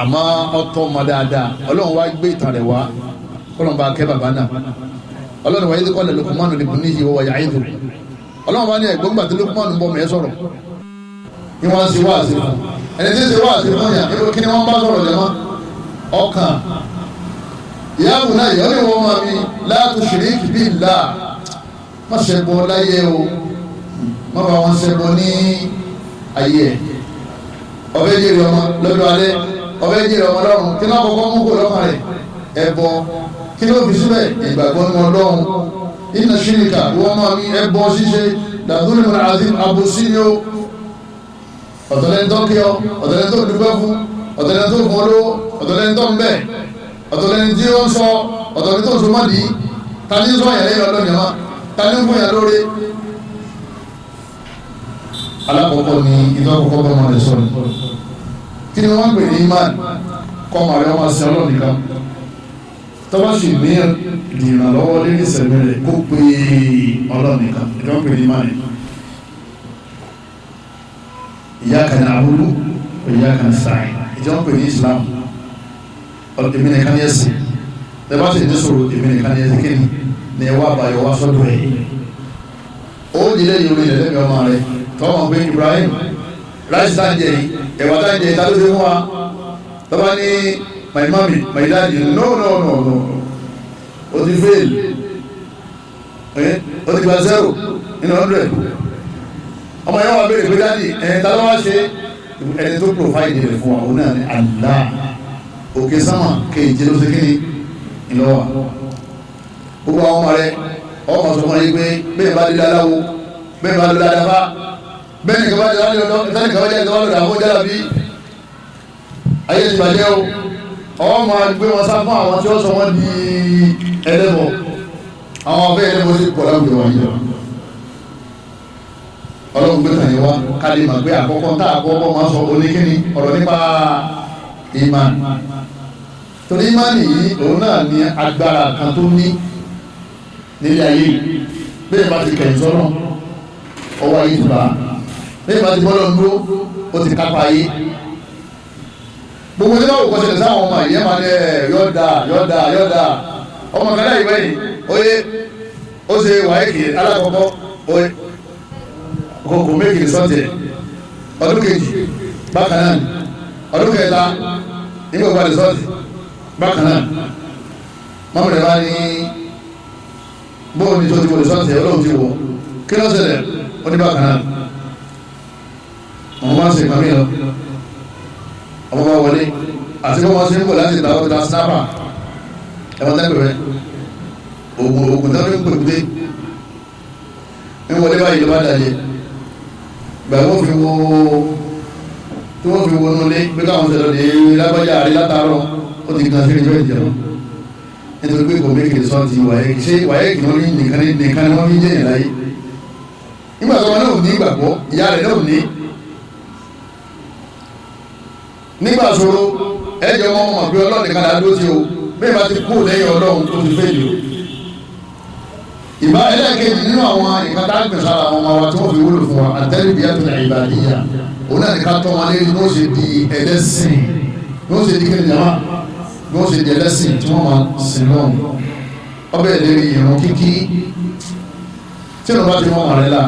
Speaker 2: àmọ́ ọtọ́ ọmọ dáadáa. Ọlọ́run wá gbé ìtàn rẹ̀ wá, kọ́lọ́n bá kẹ́ bàbá náà. Ọlọ́run wáyé kọ́ lẹ̀ Lukumanu libunihi wa huwa ya'iduhu. Ọlọ́run bá ní ẹ̀gbọ́n gbà tí Lukumanu ń bọ́ mẹ́ sọ̀rọ̀ ni wọ́n ṣe wáàsí fún ẹni tí ń ṣe wáàsí fún yàn, kí ni wọ́n bá sọ̀rọ̀ lẹ́mọ́ ọkàn. Ìyá àbùnà ìyá ni wọ́n máa mi la tushrik billah, má ṣẹbọ láyé o, má bá wọn ṣẹbọ ní ayé ẹ̀. Ọbẹ̀ jèrè ọmọ lọ́dọ̀ alẹ́, ọbẹ̀ jèrè ọmọ lọ́run, kí ló kọ́kọ́ mú kó lọ́kàn rẹ̀? Ẹbọ. Kí ló fi síbẹ̀? Ìgbàgbọ́ ní Ọlọ́run. Inna shirka, wọ́n máa mi ẹbọ ṣíṣe la azim, àbòsí ni ó. Ọ̀tọ̀lẹ́ni tó kí ọ, ọ̀tọ̀lẹ́ni tó dúpẹ́ fún, ọ̀tọ̀lẹ́ni tó fún olówó, ọ̀tọ̀lẹ́ni tó ń bẹ̀, ọ̀tọ̀lẹ́ni tí ó ń sọ, ọ̀tọ̀lẹ́ni tó ń so mọ́dì. Ta ní sọ yẹn lẹ́yìn ọlọ́run yẹn mọ́? Ta ní fún yẹn lóore? Alákọ̀ọ́kọ́ ni ìtọ́kọ̀kọ́ bá ọmọ rẹ̀ sọ̀rọ̀. Kí ni wọ́n ń pè ní imán? Kọ́ ọmọ rẹ̀ ọmọ sin Ọlọ́run nìkan. Tọ́ba sì ní ìrànlọ́wọ́ lérí ìsẹ̀mí rẹ̀ kó pe Ọlọ́run nìkan. Ìtọ́ ń pè ní imán. Iyyaka na'budu wa iyyaka nasta'in. Ìjọ ń pè ní Islam. Èmi nìkan ní ẹ̀sìn. Ẹ bá sì ní sọ̀rọ̀ èmi nìkan ní ẹ̀sìn kíni ni ẹ wá àbáyọ wá sọ́dọ̀ ẹ̀. Ó nílé yìí orí ìlẹ̀lẹ́mì ọmọ rẹ̀ tọ́wọ́n pé Ibrahim ráìsì tá ń jẹ yìí, ẹ̀wà tá ń jẹ yìí, ta ló ṣe fún wa? Tọ́ba ní my mommy, my daddy, no no no no, o ti fail, o ti gba 0 in 100. Ọmọ yẹn wà béèrè pé dáàdì ẹni tá ló wá ṣe? Ẹni tó provide rẹ̀ fún wa òun náà ni Allah. Òkè sámà kéèjì ló ṣe kí ni ìlọ́wà. Gbogbo àwọn ọmọ rẹ ọmọ sọ fún yín pé bẹ́ẹ̀ bá dé aláwo, bẹ́ẹ̀ bá dé adáfá, bẹ́ẹ̀ nìkan bá dé alọ́dọ̀, nìkan bá dé alọ́dọ̀ àwọn jálàbí ayé ti bàjẹ́ o. Ọmọ gbé wọn sá fún àwọn tí ó sọ wọn di ẹlẹ́bọ. Àwọn ọbẹ̀ ẹlẹ́bọ sì pọ̀ láwùjọ wáyé. Ọlọ́run gbé tàn yín wá ká lè mọ̀ pé àkọ́kọ́ tá àkọ́kọ́ máa sọ oníkíni ọ̀rọ̀ nípa ìmán. Torí ìmán yìí òun náà ní agbára kan tó ní nílé ayé. Bẹ́ẹ̀ bá ti kẹ̀yìn sọ́nà ọwọ́ ayé ti bá a. Bẹ́ẹ̀ bá ti bọ́lọ̀ ń dúró ó ti kápá ayé. Gbogbo nígbà wò kọ́sẹ̀lẹ̀ sáwọn ọmọ ìyẹn máa ní ẹ̀ yọ̀ọ̀dà yọ̀ọ̀dà yọ̀ọ̀dà. Ọmọ kan láì wẹ̀yìn oye ó ṣe wáyéèkì alákọ̀ọ́kọ́ oye kò méjì sọ́tẹ̀ ọdún kejì bákan náà ọdún kẹta nígbà wà lè sọ́tẹ̀ bákan náà. Mọ́mí rẹ̀ bá ní bóun ní tó ti wọlé sọ́tẹ̀ ọlọ́run ti wọ̀ kí ló ṣẹlẹ̀? Ó ní bákan náà. Ọmọ bá ń ṣe nǹkan mi lọ, ọmọ bá wọlé àti bí wọ́n ṣe ń bọ̀ láti ìta ọ̀ta snapper ẹ̀wọ̀n tẹ́lẹ̀ rẹ̀ ògùn tó fi ń pèkúté ń wọlé báyìí ló bá dàjẹ́. Gbà wọ́n fi wo tí wọ́n fi wọnú lé pé káwọn ṣẹlẹ̀ lè lágbájá àrí látàárọ̀ ó ti gan sí ìjọ ìjẹun nítorí pé kò mékè sọ ti wáyé ṣé wáyé kì í nìkan nìkan ni wọ́n fi ń jẹ̀yìn láyé. Nígbà tó wọn náà ní ìgbàgbọ́, ìyá rẹ̀ náà ní nígbà ṣòro ẹ̀jẹ̀ wọn mọ̀ pé Ọlọ́run nìkan là dúró sí o. Bẹ́ẹ̀ bá ti kú lẹ́yìn Ọlọ́run tó ti fẹ́ẹ̀lì o. Ìbá ẹlẹ́ẹ̀kejì nínú àwọn nǹkan tá a gbìn sára àwọn ọmọ wa tí wọ́n fi wúlò fún wa, àtẹ́lẹ́bíyàtul ìbàdíyà, Òun náà ní ká tọ́ wọn lérí bí wọ́n ṣe di ẹlẹ́sìn, bí wọ́n ṣe di kíni jama, bí wọ́n ṣe di ẹlẹ́sìn tí wọ́n máa sìn lọ́hùn. Ọbẹ̀ lérí ìrun kíkí tí ìrun bá ti mọ́ ọmọ rẹ la,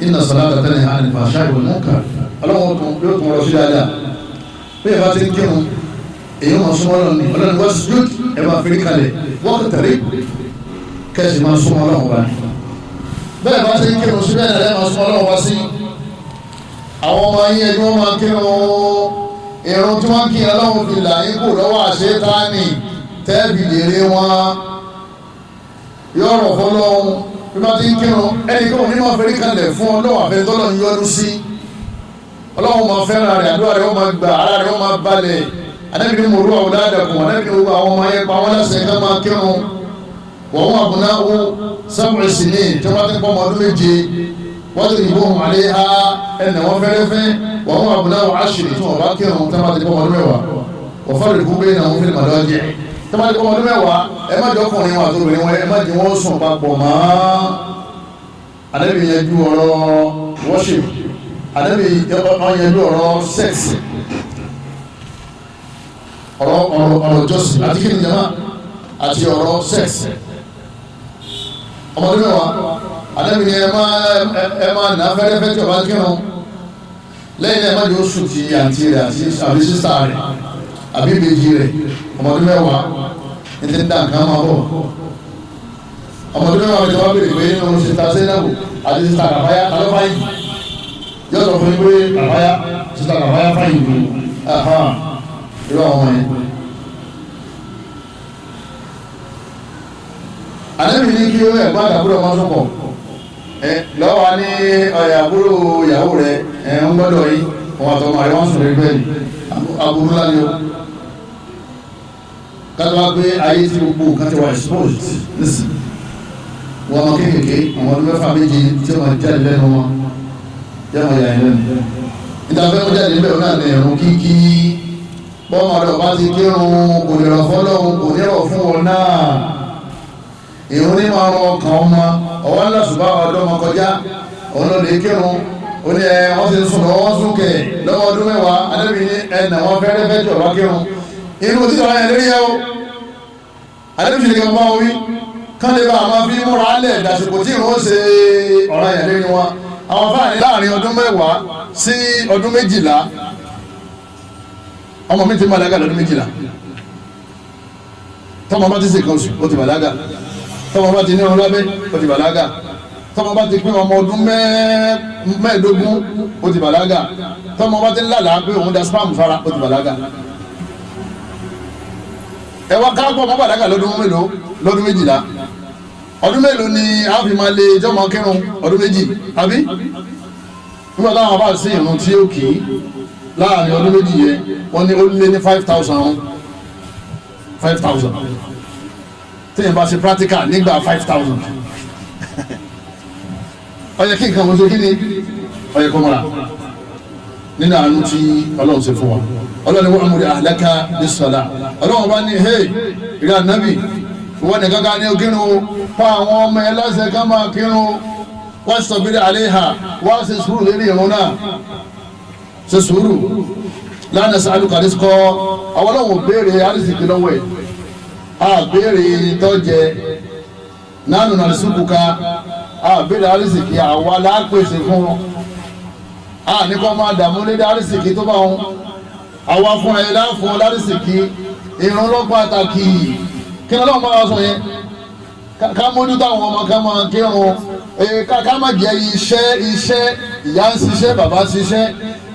Speaker 2: inna salata tanha anil fahsha'i wal munkar, ọlọ́run yóò tún rọ sí dáadáa. Bí ẹ bá ti ń kírun, èyí wọn súnmọ́ lọ́nà ní ọlọ́run wọ́n sùn, ẹ máa fi kalẹ̀ wọ́n tẹ̀lé kẹ́sì máa súnmọ́ ọlọ́run wá. Bẹ́ẹ̀ bá ti ń kírun sí bẹ́ẹ̀ náà máa súnmọ́ ọlọ́run wá sí. Àwọn ọmọ yín ẹni wọ́n máa kírun, irun tí wọ́n kí ọlọ́run fi là yín kù lọ́wọ́ àṣetáni tẹ́ẹ̀bì lèrè wọn yọ̀rọ̀ fọlọ́run. Bí wọ́n ti ń kírun, ẹnì kan ò ní máa fẹ́rí kalẹ̀ fún ọlọ́run àfẹ́tọ́lọ́run yọ́nú sí. Ọlọ́run máa fẹ́ràn rẹ̀, àdúrà rẹ̀ ó máa gbà, ara rẹ̀ ó máa balẹ̀. Anabi ni muru awladakum, anabi ni gbogbo àwọn ọmọ yẹn pa wọn lẹ́sẹ̀ ká máa kírun. Wọ́n wọ́n àbùnà ó sab'u sinin, tí wọ́n ti pọ́ ọmọ ọdún 7, wọ́n ti dìbò hàn alẹ́ ha ẹnà wọn fẹ́rẹ́fẹ́. Wọ́n wọ́n àbùnà ó ashri, tí wọ́n bá kírun tí wọ́n ti pọ́ ọmọ ọdún 10, wọ́n farriqu baynahum fil madaji', tí wọ́n ti pọ́ ọmọ ọdún 10, ẹ má jọ ọkùnrin wọn àti obìnrin wọn, ẹ má jẹ́ wọ́n sùn papọ̀ mọ́. Anabi yẹn ju ọ̀rọ̀ worship, anabi yẹn ju ọ̀rọ̀ sex, ọ̀rọ̀ ọ̀rọ̀ ọ̀rọ̀ jọ́sìn àti kí ni jama àti ọ̀rọ̀ sex. Ọmọdé 10, àdébí ni ẹ máa nà fẹ́rẹ́fẹ́ tí ọba kírun. Lẹ́yìn náà ẹ má jẹ́ oṣù ti àǹtí rẹ̀ àti àbí sísá rẹ̀ àbí ìbejì rẹ̀. Ọmọdé 10 ní ti ń dá nǹkan máa bọ̀. Ọmọdé 10 mi ti wá béèrè pé nínú sísá Zainabu àti sísá Kàfáyá ta ló fáyìn? Yóò sọ fún mi pé Kàfáyá, sísá Kàfáyá fáyìn jù irú àwọn yẹn. Ànábì ní kí ó ẹ̀gbọ́n àtàbúrò ọmọ sọ̀kọ̀ lọ́wọ́ wa ní àbúrò ìyàwó rẹ̀ ẹ̀ ń gbọ́dọ̀ yín, òun àtọmọ rẹ̀ wọ́n sùn lórí bẹ́ẹ̀ni. Aburú ńlá ni o. Kátó wá pé ayé tí gbogbo nǹkan ti wà exposed nísìnyí. Wọ́n ọmọ kéékèèké, àwọn ọdún 6 7 tí wọ́n jáde lẹ́nu wọn, yẹ́ wọ́n yà yín lẹ́nu. Ìtàfẹ́ wọn jáde níbẹ̀ náà ní ẹ̀rùn kíkí. Bọ́mọ rẹ̀ ọba ti kírun kò ní rọ̀ fọ́lọ́hun, kò ní rọ̀ fún wọn náà. Ìrun ní máa rọ ọkàn ọmọ, ọwọ́ ńlá ṣùgbọ́n ọ̀dọ́ ọmọ kọjá, òun ló lè kírun. Ó ní ẹ wọ́n ti sùn lọ́wọ́, wọ́n sún kẹ̀ lọ́wọ́ ọdún 10, Ànábì ní ẹnà wọn fẹ́rẹ́fẹ́ tí ọba kírun. Inú títà wọn yẹn lérí yẹ o. Ànábì sì ní kí wọ́n bá wọn wí. Kán lè bá àwọn fi múra lẹ̀ dàsìkò tí ìrun ó ṣe ọ̀ràn yẹn lérí wọn. Àwọn fáàní láàrin ọdún 10 sí ọdún 12, ọmọ mi ti bàlágà lọ́dún 12. Tọ́mọ bá ti ṣe kan oṣù ó ti bàlágà, tọ́mọ bá ti ní ọrùn lábẹ́ ó ti bàlágà, tọ́mọ bá ti pín ọmọ ọdún 25 ó ti bàlágà, tọ́mọ bá ti ń lálàá pé òun da spam fara ó ti bàlágà. Ẹ wá káàpọ̀ ọmọ bàlágà lọ́dún mélòó? Lọ́dún 12. Ọdún mélòó ni a fi máa lé jọmọ kírun? Ọdún 2 àbí? Nígbà táwọn bá sí ìrun tí ó kì í láàrin ọdún 2 yẹn, wọ́n ní ó lé ní 5,000. 5,000 téèyàn bá ṣe practical nígbà 5,000, ó yẹ kí nǹkan mo ṣe kí ni ó yẹ kó mọ́ra nínú àánú tí ọlọ́run ṣe fún wa. Ọlọ́run ni wọ́n amúri ahlaka bis-salah. Ọlọ́run bá ní hey ìrẹ́ ànábì, ìwọ nìkan ká ní kírun, pa àwọn ọmọ ẹ láṣẹ ká máa kírun, wastabir alayha, wá ṣe sùúrù lérí ìrun náà, ṣe sùúrù. La nas'aluka rizqa, àwọn ọlọ́run béèrè àrísìkí lọ́wọ́ ẹ̀, a béèrè tọ́jẹ, nánú narzuquka, a béèrè àrísìkí, àwa lápèsè fún wọn, a ní kọ́ máa dààmú lédè àrísìkí tó bá wọn, àwa fún ẹ láfún lárísìkí. Ìrun ló pàtàkì. Kí ni ọlọ́run máa sọ yẹn? Ká mójútó àwọn ọmọ, ká máa kírun, ká má jẹ iṣẹ́ ìyá ń ṣiṣẹ́, bàbá ń ṣiṣẹ́,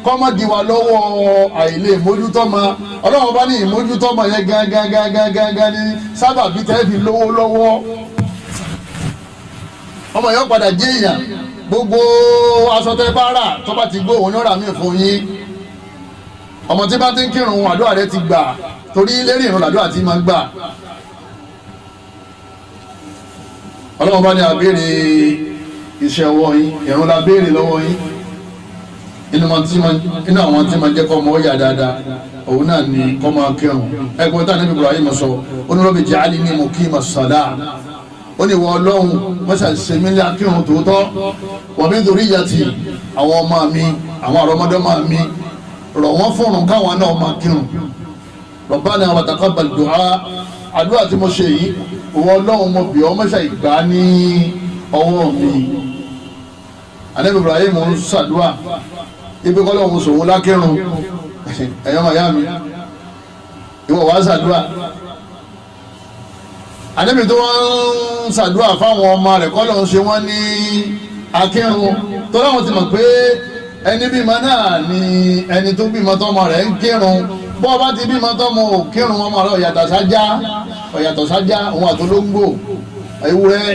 Speaker 2: kọ́mọ́ di wa lọ́wọ́ àìlè mójútó ma. Ọlọ́run bá ní ìmójútó ma yẹn gangan gangan gangan ní sábàbí tẹ́ fi lówó lọ́wọ́. Ọmọ yẹn padà jẹ́ èèyàn. Gbogbo aṣọ tẹ́ bá rà tó bá ti gbó òun ní ọ̀rà mi fún yín. Ọmọ tí bá ti ń kírun àdúrà rẹ ti gbà, torí lérí ìrun làdúrà ti máa ń gbà. Ọlọ́run bá ní abéèrè iṣẹ́ ọwọ́ yín, ìrun la béèrè lọ́wọ́ yín. Inú àwọn tí ma jẹ́ kọ́ ọmọ ó yà dáadáa, òun náà ni kọ́ máa kírun. Ẹgbẹ́ tá níbi Ibrahim sọ, ó ní Rabbi ja'alni muqima s-salah, ó ní ìwọ Ọlọ́run mọ́ṣá ṣe mí ní akírun tòótọ́, wa min dhurriyyati, àwọn ọmọ mi Àwọn àrọ́mọdọ́mọ mi rọ̀ wọ́n fúnrun káwọn náà máa kírun. Rabbana wa taqabbal du'a. Àdúrà tí mo ṣe yìí, ìwọ Ọlọ́run mo bì ọ́, mọ́ṣá ìgbà ní ọwọ́ mi. Ànábì Ibrahim ń ṣàdúrà ibi kọ́lọ́hún sòun lákírun. Ẹ̀yọ́ màyá mi, ìwọ wàá ṣàdúrà. Ànábì tó wọ́n ń ṣàdúrà fáwọn ọmọ rẹ̀ kọ́lọ́hún ṣe wọ́n ní akírun, tó láwọn ti mọ̀ pé ẹni bímọ náà ni ẹni tó bímọ tọmọ rẹ̀ ń kírun. Bọ́ ọ bá ti bímọ tọmọ ò kírun, ọmọ rẹ̀ ọ̀yàtọ̀ sájá, ọ̀yàtọ̀ sájá, òun àtolóńgbò, ewúrẹ́.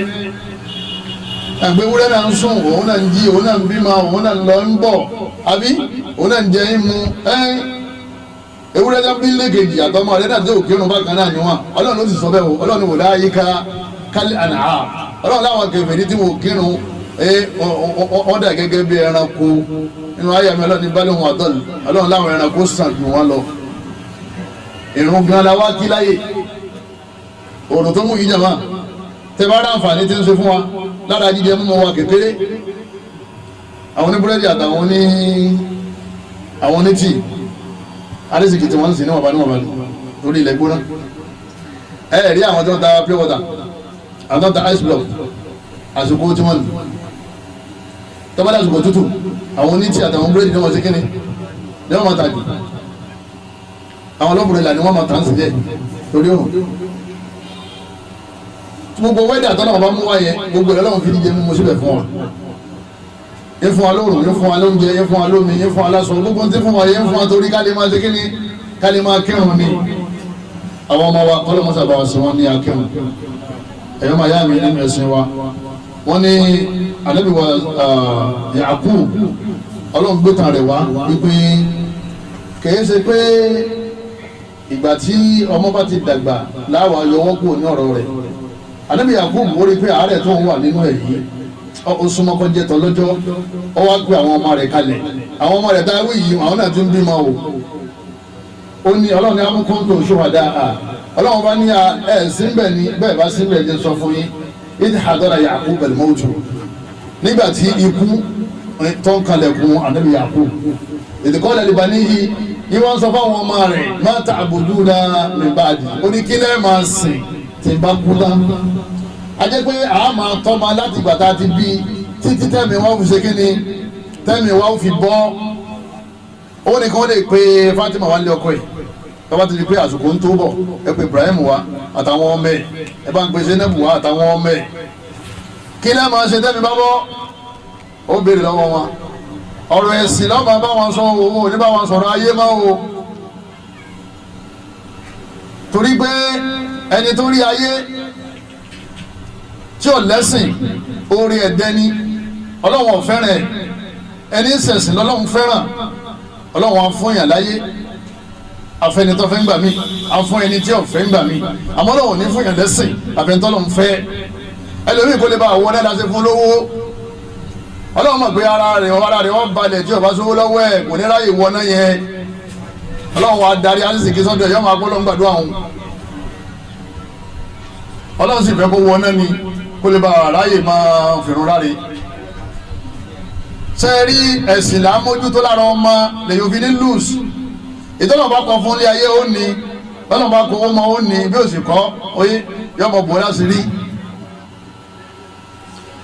Speaker 2: Ẹgbẹ́ ewúrẹ́ náà ń sùn, òun náà ń jí, òun náà ń bímọ, òun náà ń lọ ń bọ̀, àbí òun náà ń jẹ ń mu. Ewúrẹ́ náà bí lẹ́kẹ̀jì àtọmọ rẹ̀ náà tó kírun bákan náà ni wọn. Ọlọ́run ló sì sọ bẹ́ẹ̀ o. Ọlọ́run wò láyé ká kálí àná. Ọlọ́run láwọn kèfèrí tí wọ́n kírun wọ́n dà gẹ́gẹ́ bí ẹranko. Nínú ayé mi, Ọlọ́run ní bá lóhun àtọ́lù. Ọlọ́run láwọn ẹranko sàn jù wọ́n lọ. Ìrun gan la wá kí láyè. Òrùn tó mú yìí jàmá, tẹ bá rà àǹfààní tí ń ṣe fún wa lára jíjẹ mímu wa kékeré. Àwọn oníbúrẹ́dì àtàwọn oní àwọn onítì arísìkì tí wọ́n ń sìn níwọ̀nba níwọ̀nba lórí ilẹ̀ gbóná. Ẹ rí àwọn tó ń ta pure water, àwọn tó ń ta ice block, àsìkò tí wọ́n ní tọ́ba dàsìkò tútù, àwọn onítì àtàwọn búrẹ́dì ní wọ́n ṣe kíni ní wọ́n máa tà jù. Àwọn ọlọ́bùrẹ́ là ni wọ́n máa tà ń sì jẹ́ torí òrùn. Gbogbo wẹ́dà tọ́lá wọn bá mú wáyẹ, gbogbo ẹ̀ lọ́wọ́n fi díje mímu síbẹ̀ fún wa. Yín fún wa lóòrùn, yín fún wa lóúnjẹ, yín fún wa lómi, yín fún wa láṣọ, gbogbo tí fún wa yín fún wa torí ká lè máa ṣe kíni, ká lè máa kírun ni. Àwọn ọmọ wa kọ́lọ́mọ́sà bá wa sí wọn ní akírun. Ẹ̀yọ́ máa yá mi nínú ẹ̀sìn wa, wọ́n ní Ànábì wa Yakub, Ọlọ́run gbé tàn rẹ̀ wá wípé kìí ṣe pé ìgbà tí ọmọ bá ti dàgbà láwa yọwọ́ kúrò ní ọ̀rọ̀ rẹ̀. Ànábì Yakub ó rí pé àárẹ̀ tó ń wà nínú ẹ̀ yìí ó súnmọ́ kó jẹ́ tọ́lọ́jọ́. Ó wá pé àwọn ọmọ rẹ̀ kalẹ̀. Àwọn ọmọ rẹ̀ táwí yìí, àwọn náà ti ń bímọ o. Ó ní Ọlọ́run ní amúkúntò ṣùwádà à. Ọlọ́run bá ní ẹ̀ síbẹ̀ ni bẹ́ẹ̀ bá síbẹ̀ jẹ́ sọ fún yín. Ìdí hadara Yakub al-mawtu, nígbà tí ikú tó ń kalẹ̀kùn Ànábì Yakub, ìdíkọ́lẹ̀ libanihi, yìí wọ́n sọ fáwọn ọmọ rẹ̀, ma ta'buduna min ba'di, ó ní kí lẹ́ẹ̀ máa sìn tí bá kú tán. A jẹ́ pé a máa tọ́mọ láti ìgbà tá a ti bí títí tẹ́mi wá fi ṣe kí ni, tẹ́mi wá fi bọ́. Ó ní kí wọ́n lè pe Fatima wá lé ọkọ ẹ̀, tọ́ba ti di pé àsìkò ń tó bọ̀, ẹ pe Ibrahim wá àtàwọn ọmọ ẹ̀, ẹ bá ń pe Zainab wá àtàwọn ọmọ ẹ̀. Kí lẹ́ẹ̀ máa ṣe tẹ́mi bá bọ́? Ó béèrè lọ́wọ́ wọn. Ọ̀rọ̀ ẹ̀sìn lọ́mọ bá wọn sọ, owó ní bá wọn sọ̀rọ̀ ayé máa o. Torí pé ẹni tó rí ayé tí ò lẹ́sìn, orí ẹ̀dẹ́ ni. Ọlọ́run ò fẹ́ràn ẹ̀. Ẹni ṣẹ̀sìn lọ́lọ́run fẹ́ràn. Ọlọ́run á fún yàn láyé, afẹnitọ́ fẹ́ ń gbà mí, afún ẹni tí ò fẹ́ ń gbà mí. Àmọ́ Ọlọ́run ò ní fún yàn lẹ́sìn, àfẹnitọ́ lòún fẹ́. Ẹlòmíì kò lè bá àwọn ọ̀dẹ́ láti fún lówó. Ọlọ́run mọ̀ pé ara rẹ̀ wọ́n balẹ̀ tí ó bá sówó lọ́wọ́ ẹ̀, kò ní ráyè wọná yẹn. Ọlọ́run wa darí alísìkí sọ́dọ̀ ẹ̀, yọ́ máa gbọ́dọ̀ ń gbàdúrà òun. Ọlọ́run sì fẹ́ kó wọná ni, kó lè bá ráyè máa fìrun ráre. Ṣé rí ẹ̀sìn là ń mójútó lára ọmọ lèyìn òfin ní lùs. Ìtọ́nà bá kọ fún ilé ayé ó ní, tọ́nà bá kọ owó mọ́ ó ní, bí ó sì kọ́ oyé yọmọ bò láti rí.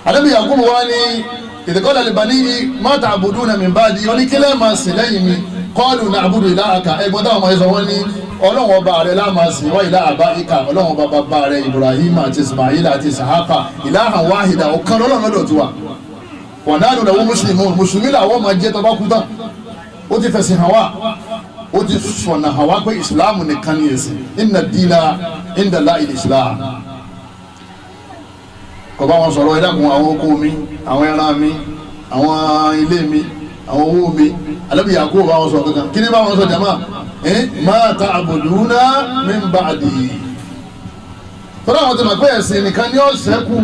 Speaker 2: Ànábì Yakubu wa ní ìdíkọ́lá libanihi ma ta'buduna min ba'di, oníkílẹ̀ máa sìn lẹ́yìn mi. Qalu na'budu ilahaka, ẹgbọ́n táwọn ọmọ yẹn sọ, wọ́n ní Ọlọ́run ọba rẹ̀ la máa sìn, wa ilaha abaika, Ọlọ́run ọba bàbá rẹ̀ Ibrahim àti Ismail àti Ishaqa, ilahan wahida, ọ̀kan lọ́lọ́run lọ́dọ̀ tiwa. Wa nahnu lahu muslimun, mùsùlùmí làwọn máa jẹ́ tọ́ba kú tán. Ó ti fẹ̀sìn hàn wá, ó ti sọ̀nà hàn wá pé ìsìláàmù nìkan ni ẹ̀sìn. Inna dina inda Allahi al-Islam. Kò bá wọn sọ̀rọ̀, ẹ dákun, àwọn oko mi, àwọn ẹran mi, àwọn ilé mi, àwọn owó mi. Ànábì Yakubu bá wọn sọ̀rọ̀ kankan. Kí ni bá wọn sọ jama? Ma ta'buduna min ba'di. Tọ́lá àwọn tó mọ̀ pé ẹ̀sìn nìkan ni ó ṣẹ́kù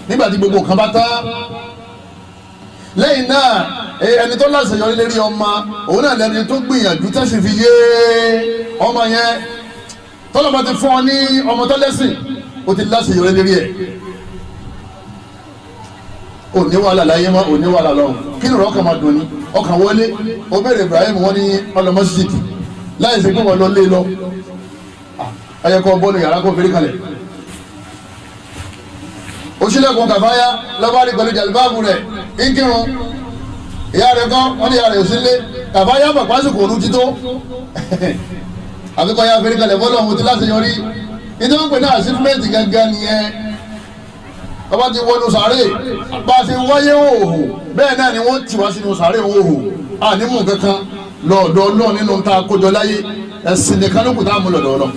Speaker 2: nígbà tí gbogbo nǹkan bá tán. Lẹ́yìn náà, ẹni tó láṣeyọrí lérí ọmọ, òun náà lẹni tó gbìyànjú tẹ́sí fi yé ọmọ yẹn. Tọ́lá bá ti fún ọ ní ọmọ tó lẹ́sìn, ó ti láṣeyọrí lérí ẹ̀. Ò ní wàhálà láyé mọ́, ò ní wàhálà lọ́run. Kí ni ọkàn máa dùn ní ọkàn wọlé. Ó béèrè Ibrahim, wọn ní ọlọmọsídìí láì ṣe pé wọn lọ lé lọ. Ayẹkọ bọ́ọ̀lù yàrá kó fèrè kalẹ̀. Òṣìlẹ̀kùn kàfáyà lọ́ba rí pẹ̀lú jàlúbáàbù rẹ̀ ń kírun. Ìyá rẹ̀ kọ́, wọ́n ní ìyá rẹ̀ òsínlé. Kàfáyà bà pásìkò òru ti tó. Àfikọ́ ya fèrè kalẹ̀ bọ́ọ̀lù ọ̀hún ti láti yọrí. Ìdí wọn pè ní àsífúmẹ́ǹtì gangan nìyẹn. Ọba ti wọnú sàárè, bá a ṣe wáyé òhò bẹ́ẹ̀ náà ni wọ́n ti wá sínú sàárè òhò. Ànímù kankan lọ́ọ̀dọ̀ Ọlọ́run nínú ta kójọ láyé, ẹ̀sìn nìkan ló kù tá a mú lọ́dọ̀ Ọlọ́run.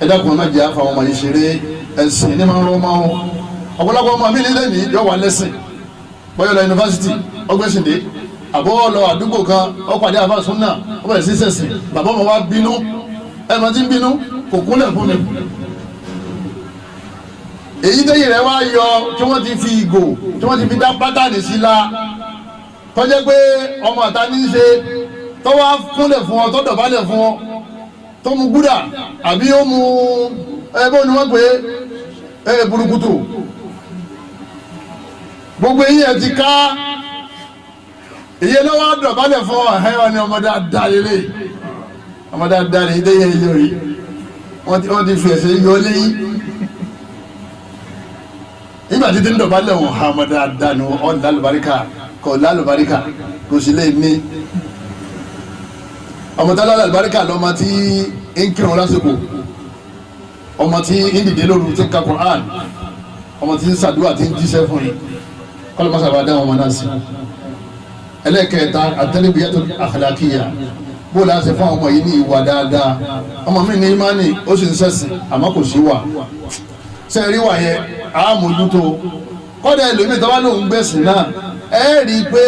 Speaker 2: Ẹ dákun, ẹ má jẹ́ àfa ọmọ yìí ṣeré. Ẹ̀sìn ní máa ń rọ́ máa ń ọ̀pọ̀lọpọ̀ ọmọ mi nílẹ̀ ní yọ wà lẹ́sìn. Bọ́yọ̀ lọ yunifásitì ọgbẹ́sìndé, àbọ̀ lọ àdúgbò kan ọ̀pàdé àfa súnà, ó bẹ̀rẹ̀ sí sẹ̀sìn. Bàbá ọmọ wa bínú, ẹ máa ti ń bínú, kò kúnlẹ̀ fún mi. Èyí tẹ́yìn rẹ̀ wá yọ tí wọ́n ti fi ìgò tí wọ́n ti fi dá pátánì sí la, tọ́jẹ́ pé ọmọ àta ní í ṣe, tó wá kúnlẹ̀ fún ọ, tó dọ̀bálẹ̀ fún ọ, tó mu gúdà àbí ó mu ẹgbẹ́ òní wọ́n pè é burúkutu, gbogbo eyín ẹ ti ká. Ìyẹn lọ́wọ́ dọ̀bálẹ̀ fún ọ. Ẹ̀ wọ́n ní ọmọ dáadáa lélẹ̀, ọmọ dáadáa lè dé yẹn yọ yìí, wọ́n ti fi ẹsẹ̀ yọ léyìn nígbà tí tí ń dọ̀bálẹ̀ wọn. Ha, ọmọ dáadáa ni ọ̀ lálùbáríkà, kò lálùbáríkà, kò sì lè ní ọmọ tó lálùbáríkà lọ́mọ tí ń kírun lásìkò, ọmọ tí ń dìde lóru tí ń ka Qur'an, ọmọ tí ń ṣàdúrà, tí ń jíṣẹ́ fún yín. Kọ́lọ́ mọ́sá bá dá ọmọ náà sí. Ẹlẹ́kẹ̀ẹ́ta, at-tarbiyatu akhlaqiyya. Bó la ṣe fún àwọn ọmọ yìí ní ìwà dáadáa? Ọmọ mi ní imani, ó sì ń ṣẹ̀sìn, àmọ́ kò sí wà. Sẹ́ẹ̀rí wà yẹn á mójútó. Kọ́dà ẹlòmíì tó bá lóun gbẹ̀sìn náà, ẹ rí i pé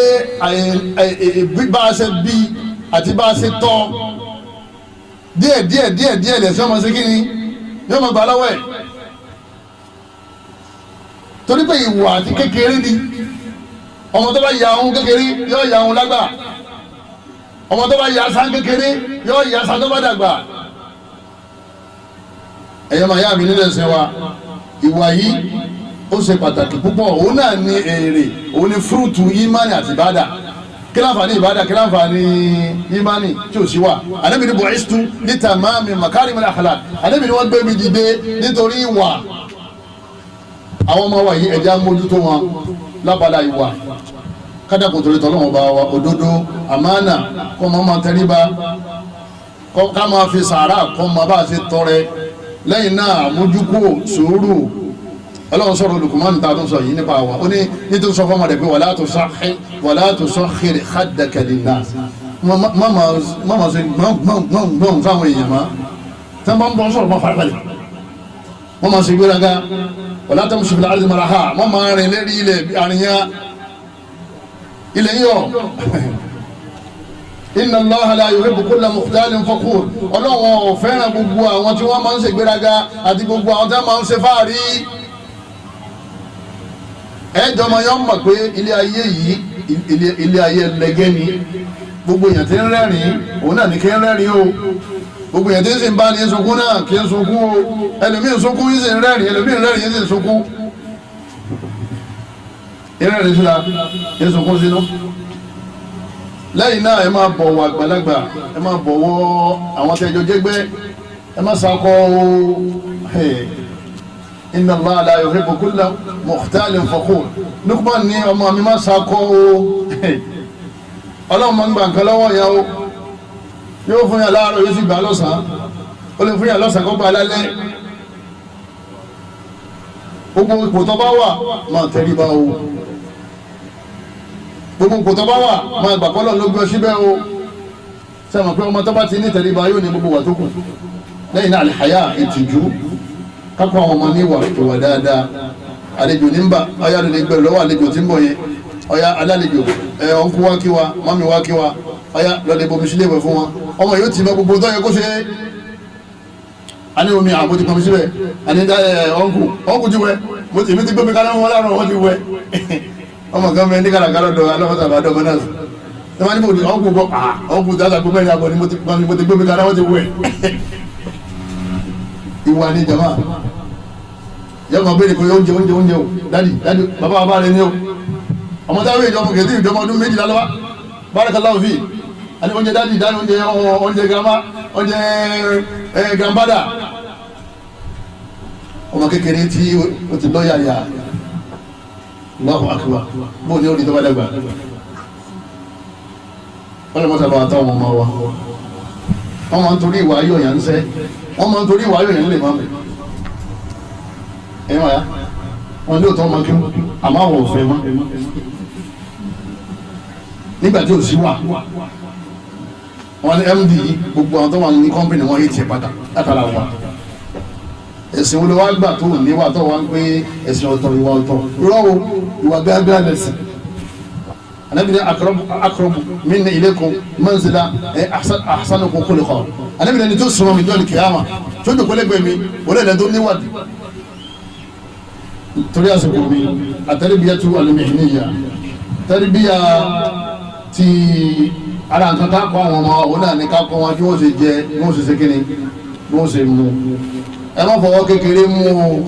Speaker 2: bá a ṣe bí àti bá a ṣe tọ́ díẹ̀ díẹ̀ díẹ̀ díẹ̀ lẹ̀sìn ọmọ ṣe kí ni yóò máa gbà lọ́wọ́ ẹ̀, torí pé ìwà àti kékeré ni. Ọmọ tó bá ya ohun kékeré yóò ya ohun lágbà. Ọmọ tó bá ya asán kékeré yóò ya asán tó bá dàgbà. Ẹ̀yọ́ máa yá mi nílẹ̀ ẹ̀sìn wa, ìwà yìí ó ṣe pàtàkì púpọ̀. Òun náà ní èrè, òun ní fúrúùtù ìmánì àti ìbádà. Kí láǹfààní ìbádà, kí láǹfààní ìmánì tí ò sí wà? Ànábì ní bu'istu li tamami makarimil akhlaq. Ànábì ní wọ́n gbé mi dìde nítorí ìwà. Àwọn ọmọ wa yìí, ẹja mójútó wọn lábala ìwà. Kádàkùn torí tọ́lọ́wọ́n bá wa, òdodo, àmánà, kọ́ ọmọ máa tẹríba, ká máa fi sàárà, kọ́ ọmọ bá a ṣe tọrẹ. Lẹ́yìn náà, àmójúkò, sùúrù. Ọlọ́run sọ̀rọ̀ Luqman ta tó sọ yìí nípa wa. Ó ní nítorí sọ fọmọ rẹ̀ pé wala tusakhkhir khaddaka linnas, má ma ṣe gbọ̀ngbọ̀ngbọ̀n fáwọn èèyàn má tí wọ́n bá ń bọ́ sọ̀rọ̀, má farabalẹ̀, wọ́n ma ṣe gbéraga. Wala tamshi fil ardi maraha, má ma rìn lérí ilẹ̀ àríyá ilẹ̀ yọ̀. Inna Allaha la yuhibbu kulla mukhtalin fakhur. Ọlọ́run ò fẹ́ràn gbogbo àwọn tí wọ́n máa ń ṣe gbéraga àti gbogbo àwọn tí wọ́n máa ń ṣe fáàrí. Ẹjọ́ ọmọ yẹn mọ̀ pé ilé ayé yìí, ilé ayé lẹ́gẹ́ ni. Gbogbo èèyàn tí ń rẹ́rìn, òun náà ní kí ń rẹ́rìn o. Gbogbo èèyàn tí ń sì ń bá ní sunkún náà kí ń sunkún o. Ẹlòmíì ń sunkún yìí sì ń rẹ́rìn, ẹlòmíì ń rẹ́rìn yìí sì ń sunkún. Ìrẹ́rìn síra, ń sunkún sínú. Lẹ́yìn náà, ẹ máa bọ̀wọ̀ àgbàlagbà, ẹ máa bọ̀wọ̀ àwọn tẹ́jọ jẹ́gbẹ́, ẹ má sakọ o. Inna Allaha la yuhibbu kulla mukhtalin fakhur. Lukman ní ọmọ mi, má sakọ o. Ọlọ́run máa ń gbà nǹkan lọ́wọ́ yẹn o. Yóò fún yàn láàárọ̀, yóò sì gbà lọ́sàn-án. Ó lè fún yàn lọ́sàn-án kó gbà lálẹ́. Gbogbo ipò tó bá wà, máa tẹríba o. Gbogbo ipò tó bá wà, máa gbà kọ́lọ̀ ló gbé ọ síbẹ̀ o. Sẹ́wọ̀n pé ọmọ tó bá ti ní tẹríba yóò ní gbogbo wà tó kù. Lẹ́yìn náà, àlìhàyà, ìtìjú, kákọ́ àwọn ọmọ ní ìwà, ìwà dáadáa. Àlejò ní ń bà, ọyá lè gbẹrù lọ́wọ́ àlejò tí ń bọ̀ yẹn. Ọyá alálejò ẹ, ọ̀nkú wá kí wa, mọ́mí wá kí wa, ọyá lọ́dẹ bomi sílé ìwẹ̀ fún wọn. Ọmọ yóò ti mọ gbogbo tó yẹ kó ṣe. A ní omi àbò ti pọnmi síbẹ̀. A ní ọ̀nkú, ọ̀nkú ti wẹ̀, èmi ti gbómi kaná wọn láàárọ̀, wọ́n ti wẹ̀. Ọmọ kan bẹ ní kàràkàrà dọ̀ alọ́mọta bá dọ̀ mọ́nà ẹ máa ní mo ní ọ̀nkú bọ̀, ọ̀nkú dáadáa gbómi ẹ̀yà bọ̀ ni mo ti gbómi kaná, wọ́n ti wẹ̀. Ìwà ni jama. Yẹ kàn béèrè pé oúnjẹ oúnjẹ oúnjẹ o dadi dadi bàbá bàbá rẹ ni o. Ọmọ táwọn èèyàn ọmọ kẹsí ìjọba ọdún 12 lọ́wọ́ barakallahu fi àti oúnjẹ dadi dadi oúnjẹ oúnjẹ grandma oúnjẹ grandfather. Ọmọ kékeré tí o ti lọ́ọ́ yàyà Allahu akbar bó ni ó di tó bá dàgbà. Wọ́n lè mọ́ sábà táwọn ọmọ wa wọ́n máa ń torí ìwà ayọ̀ yẹn ń sẹ́ wọ́n máa ń torí ìwà ayọ̀ yẹn ń lè máa mẹ́ ẹ̀yìn wáyà wọn ní òótọ́ ọmọ kí àmọ́ àwọn òfin mọ́ nígbà tí ò sí wà wọn ní MD gbogbo àwọn tó wà ní kọ́mpìnì wọn yìí tiẹ̀ pátá látara wà ẹ̀sìn olówó àgbà tó níwà tó wà ń pé ẹ̀sìn ọ̀tọ̀ ìwà ọ̀tọ̀ rọ́wọ́ ìwà gbágbá lẹ̀sìn. Anabi ni akọrọbu minna ilaykum manzila ahsanukum khuluqa. Anabi ni tó sọmọ mi jọ́ni kìyàmà tó dòkó lẹ́gbẹ̀ẹ́ mi wọlé ẹ̀dá tó níwádìí. Torí àsìkò mi àtẹ̀rẹ̀bíyà tu al-mihniyya tẹ̀rẹ̀bíyà ti ara nǹkan ká kọ́ àwọn ọmọ òun náà ní ká kọ́ wọn bí wọ́n ṣe jẹ bí wọ́n ṣe ṣe kíni bí wọ́n ṣe mu. Ẹ má fọwọ́ kékeré mú o.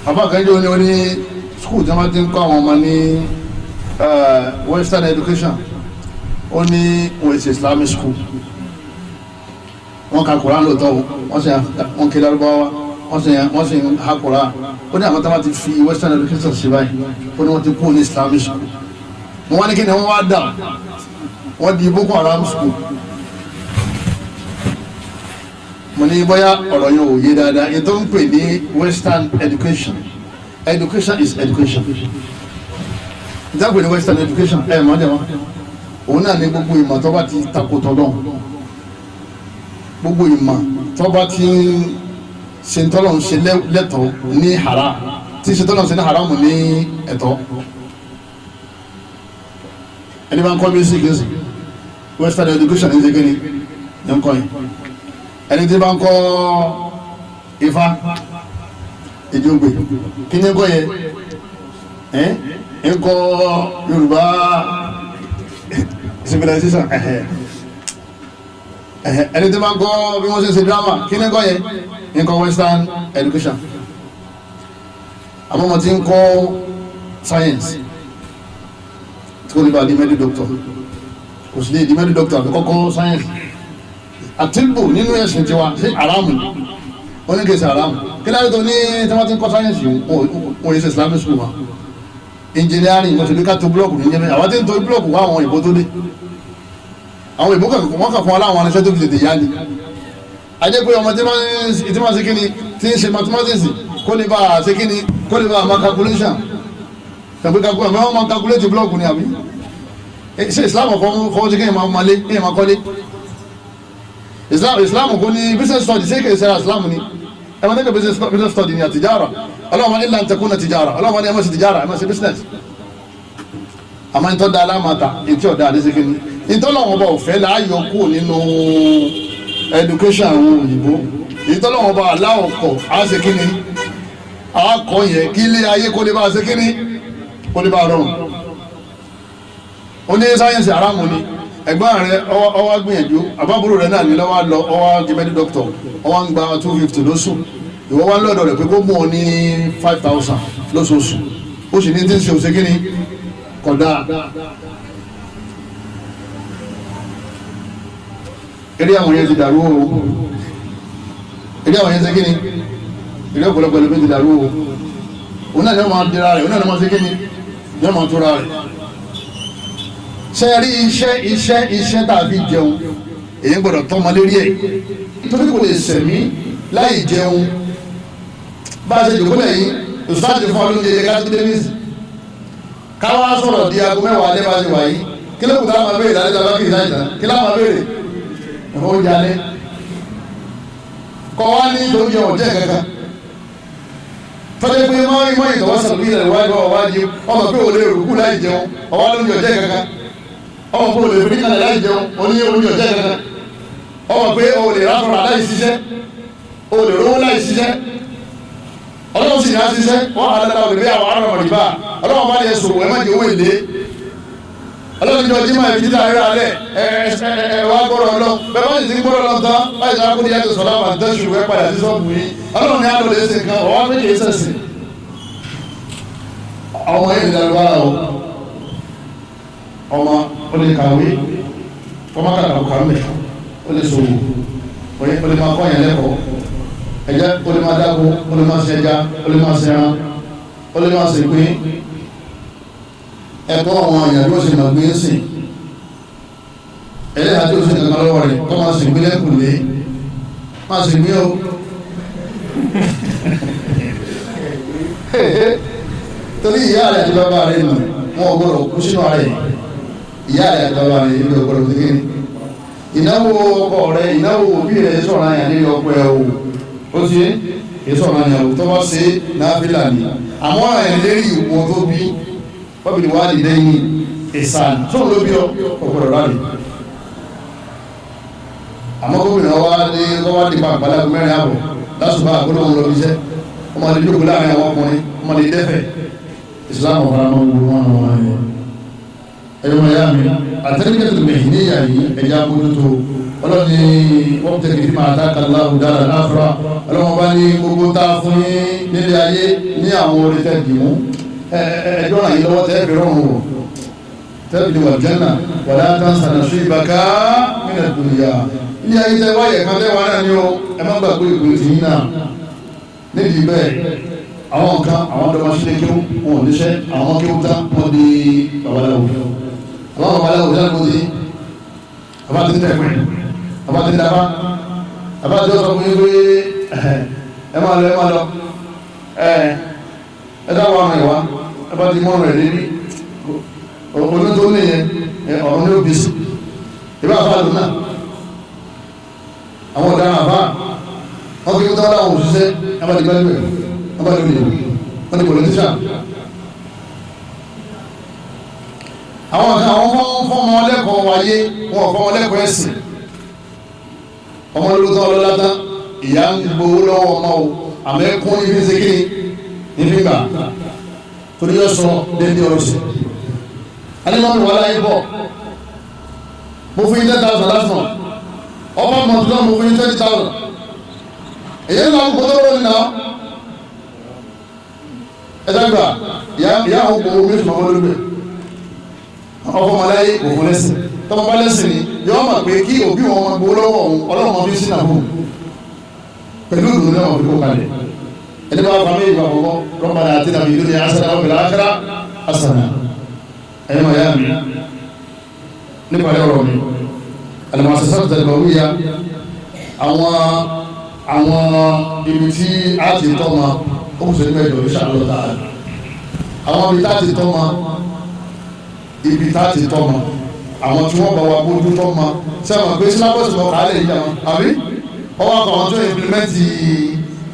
Speaker 2: Bàbá kan jẹ́ oní skul tí wọ́n ti ń kọ́ àwọn ọmọ ní Western education ó ní wọ́n ṣe Islamic school. Wọ́n ka Koran lóòótọ́ o, wọ́n sì wọ́n ké Lárúbáwá, wọ́n sì ń ha Koran. Ó ní àwọn tí wọ́n ti fi Western education ṣe báyìí, ó ní wọ́n ti kú ní Islamic school. Wọ́n wá ní kí ni wọ́n wá dà, wọ́n di Boko Haram school. Mo ní bóyá ọ̀rọ̀ yẹn ò yé dáadáa. Ètò ń pè ní Western education. Education is education. Ìjágbé ní Western education ẹ̀ mọ́ jẹ́ wọn. Òun náà ní gbogbo ìmọ̀ tó bá ti takò tọ́lọ́hun. Gbogbo ìmọ̀ tó bá ti ń ṣe tọ́lọ́hun ṣe lẹ́tọ̀ọ́ ní haram, tí ṣe tọ́lọ́hun ṣe ní haram ní ẹ̀tọ́. Ẹni bá ń kọ́ music ní sìn, Western education ní ṣe kí ni ní ń kọ́ yẹn. Ẹni tí bá ń kọ́ ifá ìjọgbe kí ni ń kọ́ yẹn? Ń kọ́ Yorùbá civilization. Ẹni tí bá ń kọ́ bí wọ́n ṣe ń ṣe drama kí ni ń kọ́ yẹn? Ń kọ́ Western education. Àmọ́ mo ti ń kọ́ science tí kò ní bá di medical doctor, kò sì lè di medical doctor àti kọ́kọ́ science. Àtìlbò nínú ẹ̀sìn tiwa ṣé àràmù wọ́n ní kì í ṣe àràmù. Kí láyé tó ní tí wọ́n ti ń kọ́ sáyẹ́nsì wọ́n yẹ ṣe Islamic school wa. Engineering wọ́n ti ní ká tó búlọ̀kù ní jẹ́mẹ́. Àwọn tí ń tó búlọ̀kù wá àwọn òyìnbó tó dé. Àwọn òyìnbó wọ́n kàn fún wa láwọn irinṣẹ́ tó fi tètè yá ni. Ajẹ́ pé ọmọ tí máa ṣe kí ni tí ń ṣe mathematics kó lè bá a ṣe kí ni kó lè bá a máa calculation. Tàbí calculation wọ́n máa calculate búlọ̀kù ni àbí. Ṣé Islam fọwọ́ sí kí ni máa malé kí ni máa kọ́lé? Islam kò ní business study ṣé kìí ṣe Islam ni. Ẹ máa ní business study ni àtijara. Ọlọ́run ní illa an takuna tijara. Ọlọ́run ní ẹ máa ṣe tijara, ẹ máa ṣe business. Àmọ́ ìtọ́ da alámàta, ìtí ọ̀dà àdéṣekè ni. Ìtọ́ lọ́wọ́ ọba òfẹ́ láàyò kú nínú education àwọn òyìnbó. Ìtọ́ lọ́wọ́ ọba aláwọ̀ kọ̀ á ṣe kí ni? Á kọ́ yẹn kí ilé ayé kó lè bá ṣe kí ni? Kó lè bá rọrùn. Ó ní sáyẹ́nsì àràmù ni. Ẹ̀gbọ́n rẹ̀ ọwọ́ gbìyànjú, àbábúrò rẹ̀ náà ní lọ́wọ́ lọ ọwọ́ di medical doctor, ọwọ́ ń gba 250 lóṣù. Ìwọ wá lọ́dọ̀ rẹ̀ pé kó mú ọ ní 5,000 lóṣooṣù. Ó sì ní tí ń ṣe òṣè kíni kódà. Eré àwọn yẹn ti dàrú o. Eré àwọn yẹn ṣe kíni? Eré ọ̀pọ̀lọpọ̀ ẹlòmíì ti dàrú o. Òun náà ni wọ́n máa dira rẹ̀, òun náà ni wọ́n máa ṣe kíni? Ni wọ́n máa tóra rẹ̀. Ṣé rí iṣẹ́ iṣẹ́ tàbí jẹun èyí gbọ́dọ̀ tọ́mọ lérí ẹ̀ torí kò lè sẹ̀mí láì jẹun. Bá a ṣe jòkó lẹ́yìn ìsáàtì fún ọdún jẹjẹ kájú davis káwá sọ̀rọ̀ di aago 10 alẹ́ bá ṣe wà yìí. Kí ló kù tá a máa béèrè lálẹ́ tàbí kì í sáyìí tán? Kí lá máa béèrè? Oúnjẹ alẹ́ kọ́ wá ní oúnjẹ ọ̀jẹ́ kankan tọ́jú pé mọ́ ìtọ́wọ́sàn bí ilẹ̀ wájú ọ̀wájú ọmọ pé ò lè rúkú láì jẹun ọwá lóúnjẹ ọ̀jẹ́ kankan ọmọ pé o lè fi kalẹ̀ láì jẹun oní oúnjẹ ọ̀jẹ́ kankan ọmọ pé o lè ráfọ̀rọ̀ láì ṣiṣẹ́ o lè rówó láì ṣiṣẹ́. Ọlọ́run sì ní á ṣiṣẹ́ wọ́n á dáadáa olè bí àwọn ará ọmọdé bá ọlọ́run bá lè sòwò ẹ má jẹ owó èlé. Ọlọ́run jọ jimá ibi títà rírà alẹ́ ẹ ẹ wá gbọ́dọ̀ lọ bẹ́ẹ̀ bá sì ti gbọ́dọ̀ lọ tán báyìí sọ akúndé yàtọ̀ sọ̀rọ̀ àwọn àtẹ̀sù rẹ padà sí sọ́ọ̀bù yìí. Ọlọ́run ní àlọ́ lè ṣe nǹkan ọ̀wá méjì sẹ̀sìn. Ọmọ yìí ní alùpàá o, ọmọ ó lè kàwé, ọmọ kàkà kàmẹ́, ó lè sòwò, ó lè máa kọ́ yẹn lẹ́kọ̀ọ́, ẹ̀jẹ̀ ó lè máa dáko, ó lè máa ṣẹja, ó lè máa ṣẹran, ó lè máa ṣèpín. Ẹ̀kọ́ àwọn èèyàn bí ó ṣe máa gbé sìn, ẹlẹ́yà tí ó ṣe kankan lọ́wọ́ rẹ̀ kọ́ máa ṣègbè lẹ́kùnlé, máa ṣègbè o. Torí ìyá rẹ̀ àti bàbá rẹ̀ nù, wọn ò gbọ́dọ̀ kú sínú ara yìí. Ìyá rẹ̀ àti bàbá rẹ̀ yìí ò gbọ́dọ̀ kú sínú. Ìnáwó ọkọ rẹ̀, ìnáwó òbí rẹ̀ sọ̀rọ̀ àyàn nílé ọkọ ẹ̀ o. Ó ti é sọ̀rọ̀ àyàn o, tó bá ṣe náfìlà ni. Àmọ́ àyàn lérí ìwọ tó bí wọ́n wá dìde yín ìsàn tó ló bí ọ̀pọ̀lọpọ̀ rárí. Àmọ́ gómìnà wa ní wọ́n wá di pàpàlà mẹ́rin àbọ̀ lásùbà àgbọ̀dọ̀ lọ bí iṣẹ́, wọ́n máa lè jókòó láàrin àwọn ọkùnrin, wọ́n máa lè dẹ́fẹ̀. Ìsìlámù ọ̀fara máa ń gbogbo wọn àwọn ẹ̀yẹ. Ẹ̀yọ́ máa yá mi, àtẹ́lẹ́kẹ́ tó mẹ̀yìn ní ìyá yìí ẹ̀yà mójútó. Ọlọ́ni wọ́n tẹ̀lé fi máa dáka láwùdára láfúrá. Ọlọ́wọ́n bá ní gbogbo tá a fún yín nílé ayé ní àwọn orí tẹ̀ dìmú. Ẹjọ́ ràn yín lọ́wọ́ tẹ́ fi rọrùn wọ̀ tẹ́ fi wà jẹ́nà wà látàn sànàṣú ìbàká nínú ìdúnyà ilé ayé tẹ́ wáyé kan tẹ́ wà náà ni ó ẹ má gbàgbé ìpè tì yín náà. Nídìí bẹ́ẹ̀ àwọn nǹkan àwọn ọ̀dọ́ máa ṣe kéwú wọn ò níṣẹ́, àwọn kéwú tán wọ́n di babaláwo. Àwọn babaláwo dáná ló di bàbá ti ń tẹ̀pẹ́, bàbá ti ń dábá, bàbá ti ń sọ fún yín pé ẹ máa lọ, ẹ máa lọ, ẹ ẹ dáwọ́ àwọn ìwà ẹ bá ti mọ́rùn rẹ̀ lérí ọdún tó ní yẹn ọ̀run ní òbí sí ìbá àfáà lò náà. Àwọn ọ̀daràn àfáà wọ́n kí wọ́n láwọn òṣìṣẹ́ ẹ bá ti gbájú ẹ̀, wọ́n bá lórí wọ́n ti pòlítíṣà. Àwọn kan àwọn fọ́mọ lẹ́kọ̀ọ́ wáyé, wọn ò fọ́mọ lẹ́kọ̀ọ́ ẹ̀sìn. Ọmọ lóòótọ́ ọlọ́lá tán, ìyá ń gbowó lọ́wọ́ ọmọ o, àmọ́ ẹkún ní fi ń ṣe kí ni ní fi gbà torí yóò sọ déédéé ọ̀rọ̀ sí. Alimami wà láyé bọ̀, mo fún yín 10,000 last month, ọba month náà mo fún yín 20,000. Èyí ń lọ àkókò tó rọ nínú ẹ dàgbà ìyá àwọn gbogbo mi sùn ọmọ lórí ọkọ ọmọláyé kò fún lẹ́sìn. Tọmọ bá lẹ́sìn ni yọọ mọ̀ pé kí òbí wọn máa gbowó lọ́wọ́ òun, Ọlọ́run máa fi sínú àbò pẹ̀lú ìdùnnú náà wọ́n fi kó kalẹ̀. Ẹni bá fami ìgbà kọ̀kọ́ rọ́bàdà àti nàbí ìlú ní asana wọ́n fìlà ákàrà asana. Ẹ̀yin máa yá mi nípa ọ̀rọ̀ mi, al-mu'assasat at-tarbawiyya, àwọn ibi tí a ti tọ́ ma ó kù sẹ́ni mẹ́jọ insha Allah ta'ala. Àwọn ibi tá a ti tọ́ ma, ibi tá a ti tọ́ ma, àwọn tí wọ́n bá wa bójú tọ́ ma, sẹ́wọ̀n pé sílábọ̀sì mọ̀ kálẹ̀ yìí jàmọ́ àbí ọwọ́ akọ̀ àwọn tó implimẹ́ntì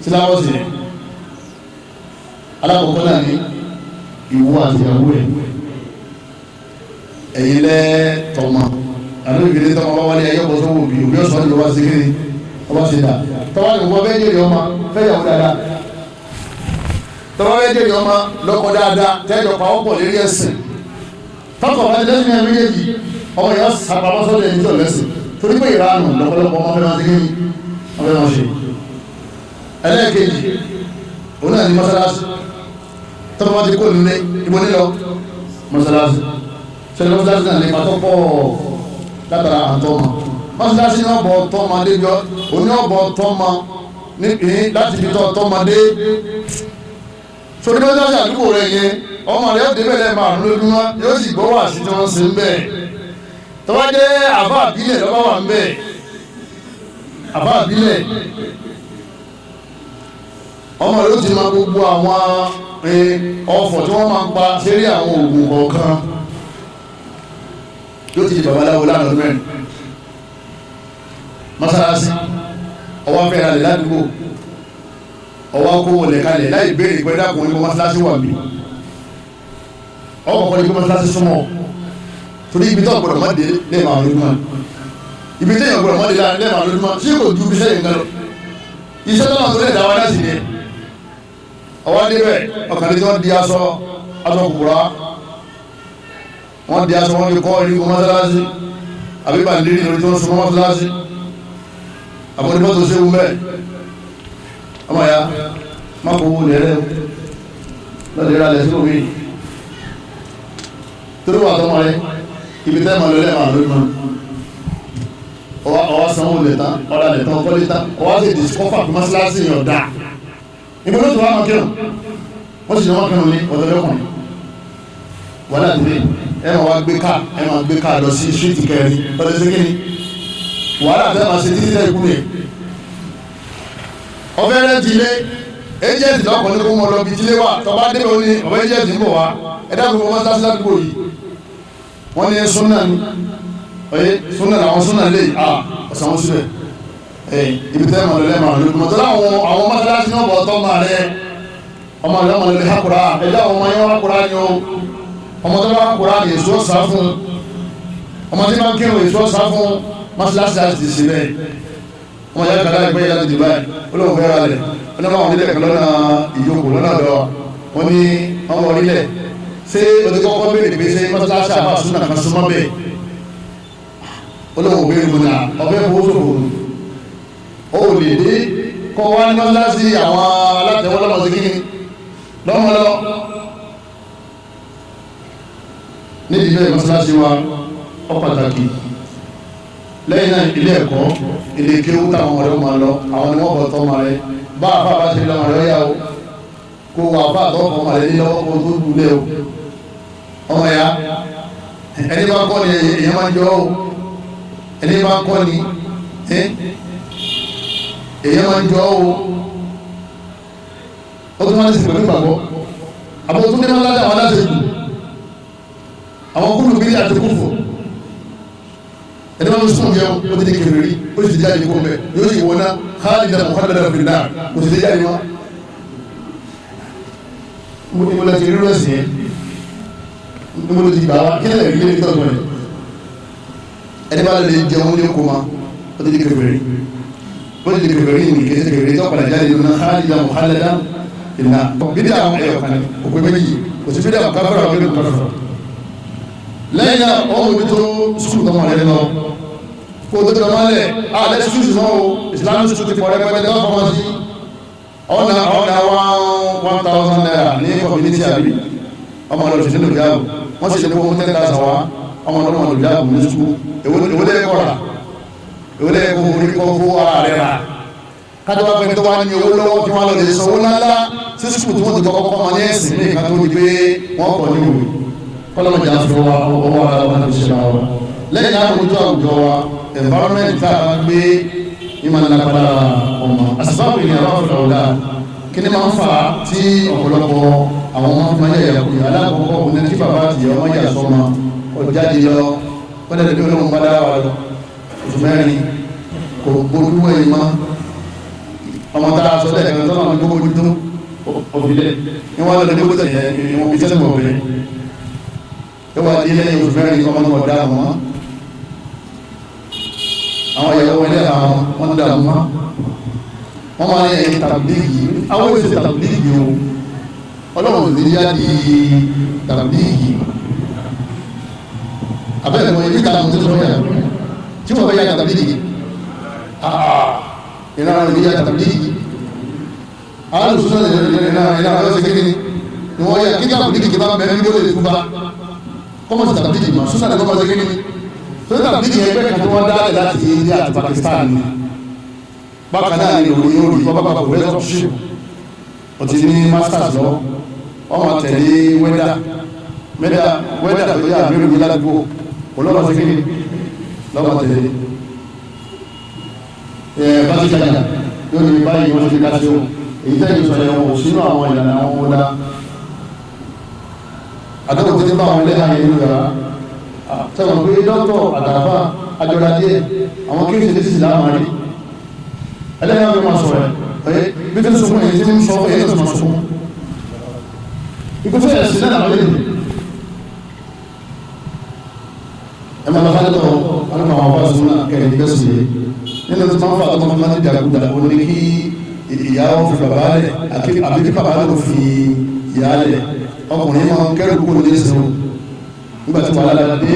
Speaker 2: sílábọ̀sì yẹn. Alákọ̀ọ́kọ́ náà ní ìwọ àti ìyàwó ẹ̀, ẹ̀yin lẹ́ tọ́mọ àbí ìgbìlẹ̀ tọ́mọ bá wálé ẹ̀yọ́ bọ́ sọ́wọ́ òbí òbí ọ̀sán ni wọ́n ṣe kiri ọba ṣe dà tọ́wọ́ ni wọ́n fẹ́ jèrè ọmọ fẹ́ yàwó dáadáa, tọ́wọ́ fẹ́ jèrè ọmọ lọ́kọ dáadáa tẹ́jọ pa ọ̀pọ̀ lérí ẹ̀sìn. Tọkọ̀ bá ti lẹ́sìn ní méjèèjì ọmọ yẹn sàpamọ́ sọ́dọ̀ ẹni tí ò lẹ́sìn torí pé ìranù lọ́pọ̀lọpọ̀ ọmọ fẹ́ máa ṣe kiri ọmọ fẹ́ máa ṣe. Ẹlẹ́ẹ̀kejì òun náà ní mọ́sálásí. Tọ́pọ̀ bá ti kó nílé ibo nílọ mọ́sálásí sẹ́ni mọ́sálásí náà lè máa tọ́pọ̀ látara àtọ́mọ mọ́sálásí ní ọ̀bọ̀ tọ́mọ déjọ́ òní ọ̀bọ̀ tọ́mọ láti fi tọ́ tọ́mọ dé sórí mọ́sálásí àdúgbò rẹ̀ yẹn ọmọ rẹ̀ yóò débẹ̀ lẹ́ẹ̀ márùn lójúmọ́ yóò sì gbọ́ wà sí tí wọ́n ṣe ń bẹ̀. Tọ́wọ́ jẹ́ àbá àbílẹ̀ lọ́wọ́ wà ń bẹ̀, àbá àbílẹ̀ ọmọ rẹ̀ ó ti máa gbogbo àwọn ọ̀fọ̀ tí wọ́n máa ń pa sérí àwọn oògùn kọ̀ọ̀kan, yóò ti di babaláwo lánàá ọdún mẹ́rin. Mọ́sálásí ọwọ́ afẹ́ra lè ládùúgbò, ọwọ́ kó wọlé kalẹ̀ láì béèrè pé dákun ní mọ́sálásí wà mí, ọkọ̀ kọ́ni pé mọ́sálásí súnmọ́ torí ibi tó gbọ́dọ̀ má dé lẹ́ẹ̀ma lójúmọ́, ibi tó yẹ gbọ́dọ̀ má dé lẹ́ẹ̀ma lójúmọ́ tí kò ju ibi sẹ́yìn gan lọ. Iṣẹ́ tó náà tó lè dá wa láti ní ọwọ́ débẹ̀ ọkàn ní tí wọ́n di aṣọ aṣọ kùkùrá Wọ́n di aṣọ wọn fi kọ́ erigun mọ́sálásí àbí bàndírì lórí tó ń sun mọ́sálásí àbọ̀dé mọ́tò ṣéwú mẹ́ ọmọ ya má kó owó lẹ́rẹ́ lọ́dẹ̀ ra lẹ̀ sí òwe torí wà tọmọ rẹ ibi tẹ́ ma lọ lẹ́ẹ̀ máa lórí mọ́ ọwọ́ sanwó lẹ̀ tán ọ̀rà lẹ̀ tán kọ́lé tán ọwọ́ sì discover pé mọ́sálásí yẹn ọ̀dà ìbò ló ti wá máa kírun wọ́n sì ní wọ́n kírun ní ọ̀dọ́dọ́kùnrin wàhálà ti dé. Ẹ máa wá gbé káà, ẹ máa gbé káà lọ sí síríìtì kẹrin lọ́dọ̀ sí kíni wàhálà tẹ́ máa ṣe títí tẹ́ ikú rẹ̀. Ọ̀fẹ́ rẹ̀ ti lé ẹjẹ̀ntì lọ́kọ̀ ní kó mọ lọ bí tílé wà tọba débẹ̀ ó ní ọ̀fẹ́ ẹjẹ̀ntì ń bọ̀ wá ẹ dákun fún mọ́sálásí ládùúgbò yìí wọ́n ní súnà ní ọ̀yẹ́ súnà làwọn súnà lè à ọ̀sán wọn síbẹ̀ ẹ̀ ibi tẹ́ máa lọ lẹ́ẹ̀ máa lọ mọ̀tọ́ láwọn àwọn mọ́sálásí náà bọ̀ tọ́ máa rẹ ọmọ rẹ ọmọ rẹ hákùrá ẹ̀dá àwọn ọmọ yẹn hákùrá ni o ọmọ tó bá hákùrá ni èso ọ̀sá fún ọmọ tí máa ń kírun èso ọ̀sá fún mọ́sálásí láti ti ṣe bẹ́ẹ̀ ọmọ yàrá kàdá ìgbẹ́ yàrá ti Dubai olóhùn fẹ́ ra lẹ̀ wọ́n ní àwọn onílẹ̀ kan lọ́nà ìjókòó lọ́nà ọ̀dọ́ wọn ní ọmọ orílẹ̀ ṣé o ti kọ́kọ́ béèrè pé ṣé mọ́sálásí àbá súnà kan súnmọ́ bẹ́ẹ̀ olóhùn béèrè mọ́nà ọbẹ̀ fowó ṣòfò ó lè dé kọ́ wá ní mọ́sálásí àwọn alátẹ̀wọ́ lọ́mọ sí kíni lọ́mọ lọ nídìí bẹ́ẹ̀ mọ́sálásí wa ó pàtàkì. Lẹ́yìn náà ilé ẹ̀kọ́ ilé kéwú táwọn ọ̀rẹ́ máa lọ àwọn ni wọ́n bọ̀ tọ́ máa rẹ bá àfa bá ṣe lọ́mọ rẹ yá o kó wà àfa àtọ́kọ̀ ọmọ rẹ ní lọ́wọ́ kó tó dùlé o ọmọ ya ẹni bá kọ́ ni èèyàn máa ń jọ o ẹni bá kọ́ ni èèyàn máa ń jọ o ó tún máa ń sìn pẹ̀lú ìgbàgbọ́ àbọ̀ tó ní máa ń lájà àwọn aláṣẹ jù àwọn kúlù bíi àti kúfù ẹni wọn sùn jẹun ó ti di kèfèrí ó sì ti jáde kó mẹ yóò sì wọná khalidan mukhalladan fin nar kò sì ti jáde wọn. mo lọ ti rí rọ́ọ̀sì yẹn mo lọ ti gbà wá kí lè rí lé tọ́jú rẹ̀ ẹni bá lè jẹun ní kó ma ó ti di kèfèrí ó ti di kèfèrí ní kèsì kèfèrí tó padà jáde lónà khalidan mukhalladan fin nar. Bídí àwọn ẹ̀yọ̀ kan òpè méjì kò sí bídí àwọn káfíńrà òpè méjì káfíńrà. Lẹ́yìn náà wọ́n mú tó sukùl tọmọ rẹ lọ kó tó tọmọ lẹ alẹ́ sukùl sùn o Islamic sukùl ti pọ̀ rẹpẹtẹ tó fọmọ sí ọ̀nà ọ̀nà 1,000 naira ní community àbí ọmọ lọ sí lòjáàbù wọ́n sì lè kó 10,000 wá ọmọ lọ́mọ lòjáàbù ní sukùl èwo lè kọ́ ra èwo lè kó orí kọ́ fún ara rẹ ra kájọ wá pẹ́ tó wá ní owó lọ́wọ́ kí wọ́n lọ lè sanwó ńláńlá sí sukùl tí wọ́n ti kọ́kọ́ kọ́ wọn ní ẹ̀sìn ní ìka tó di pé wọ́n kọ́ ní òwe kọlọ́mọ jà fi ọwọ́ ara wa ti ṣe wa. Lẹ́yìn àwùjọ àwùjọ wa environment tá a bá gbé ní máa ń lápá ọmọ àsìbáwò ni àwọn afọlọ ọ̀la kí ni máa ń fà á tí ọ̀pọ̀lọpọ̀ àwọn ọmọ fi máa ń yàyà kuyà. Alákọ̀ọ́kọ́ òun ní kí bàbá àti ìyá ọmọ yà sọ́mọ ọ̀jáde lọ kọ́lẹ̀ lórí olóhùn bá dára wa lọ oṣù mẹ́rin kò gbójú ẹ̀yìn mọ́ ọmọ tá a sọ lẹ́ẹ̀kan tọ́nà ní gbogbo tó òfìlẹ̀ ní wọ́n lọ ní gbogbo tẹ̀yẹ ìwọ̀n fi sẹ́sẹ̀ mọ̀ bẹ́ẹ̀ yóò wá di lẹ́yìn oṣù mẹ́rin ọmọ náà dá wọn àwọn ìyàwó ilé àwọn wọn dà wọn wọn máa ń yẹ tàbílíìgì àwọn èsì tàbílíìgì o ọlọ́run ní yá di tàbílíìgì abẹ́rẹ́ wọn ibi tàbí tó sọ yà tí wọ́n bẹ yá tàbílíìgì ìlànà ní yá tàbílíìgì alùsùn náà ìlànà ọ̀sẹ̀ kékeré ni wọ́n yà kí tàbílíìgì bá bẹ̀rẹ̀ ní wọ́n lè tún bá kọ́mọ̀sí tàbílíìgì mọ̀ sọ́sà ní kọ́mọ̀sí kékeré tó tàbílíìgì ẹgbẹ́ kan tí wọ́n dálẹ̀ láti India àti Pakistan ni bákan náà ni òní orí bàbá professorship ó ti ní masters lọ ọmọ tẹ̀lé wẹ́dà wẹ́dà tó yà mí ròyìn ládùúgbò olóòwò sí kí ni lọ́mọ tẹ̀lé ẹ̀ bá ti ṣàjà yóò ní báyìí wọ́n ti ká sí o èyí tẹ́yìn sọ̀rọ̀ ẹ̀wọ̀n sínú àwọn ìlànà àwọn ọmọdá àtẹ́wò tí ń bá àwọn ẹlẹ́hàá yẹn nínú yàrá sọ̀rọ̀ pé dókítà àtàfà àjọra díẹ̀ àwọn kí n ṣe lè sì láàmà rí ẹlẹ́hàá mi máa sọ̀rọ̀ ẹ̀ bí tí ń sunkún èyí tí ń sọ èyí tó máa sunkún ikú fẹ́ ẹ̀sìn náà làwọn lè ẹ máa lọ sáré tọ̀ wọn ní àwọn afọ àṣùnà kẹrin bẹ́ẹ̀ sì yé nínú tí wọ́n fà tó máa ń dàgbà ó ní kí ìyá wọn fi bàbá lẹ̀ àbí kí bàbá ló fi ìyá lẹ̀ ọkùnrin máa ń kẹ́rù kúrò ní ìsinmi Nígbà tí wàhálà dé,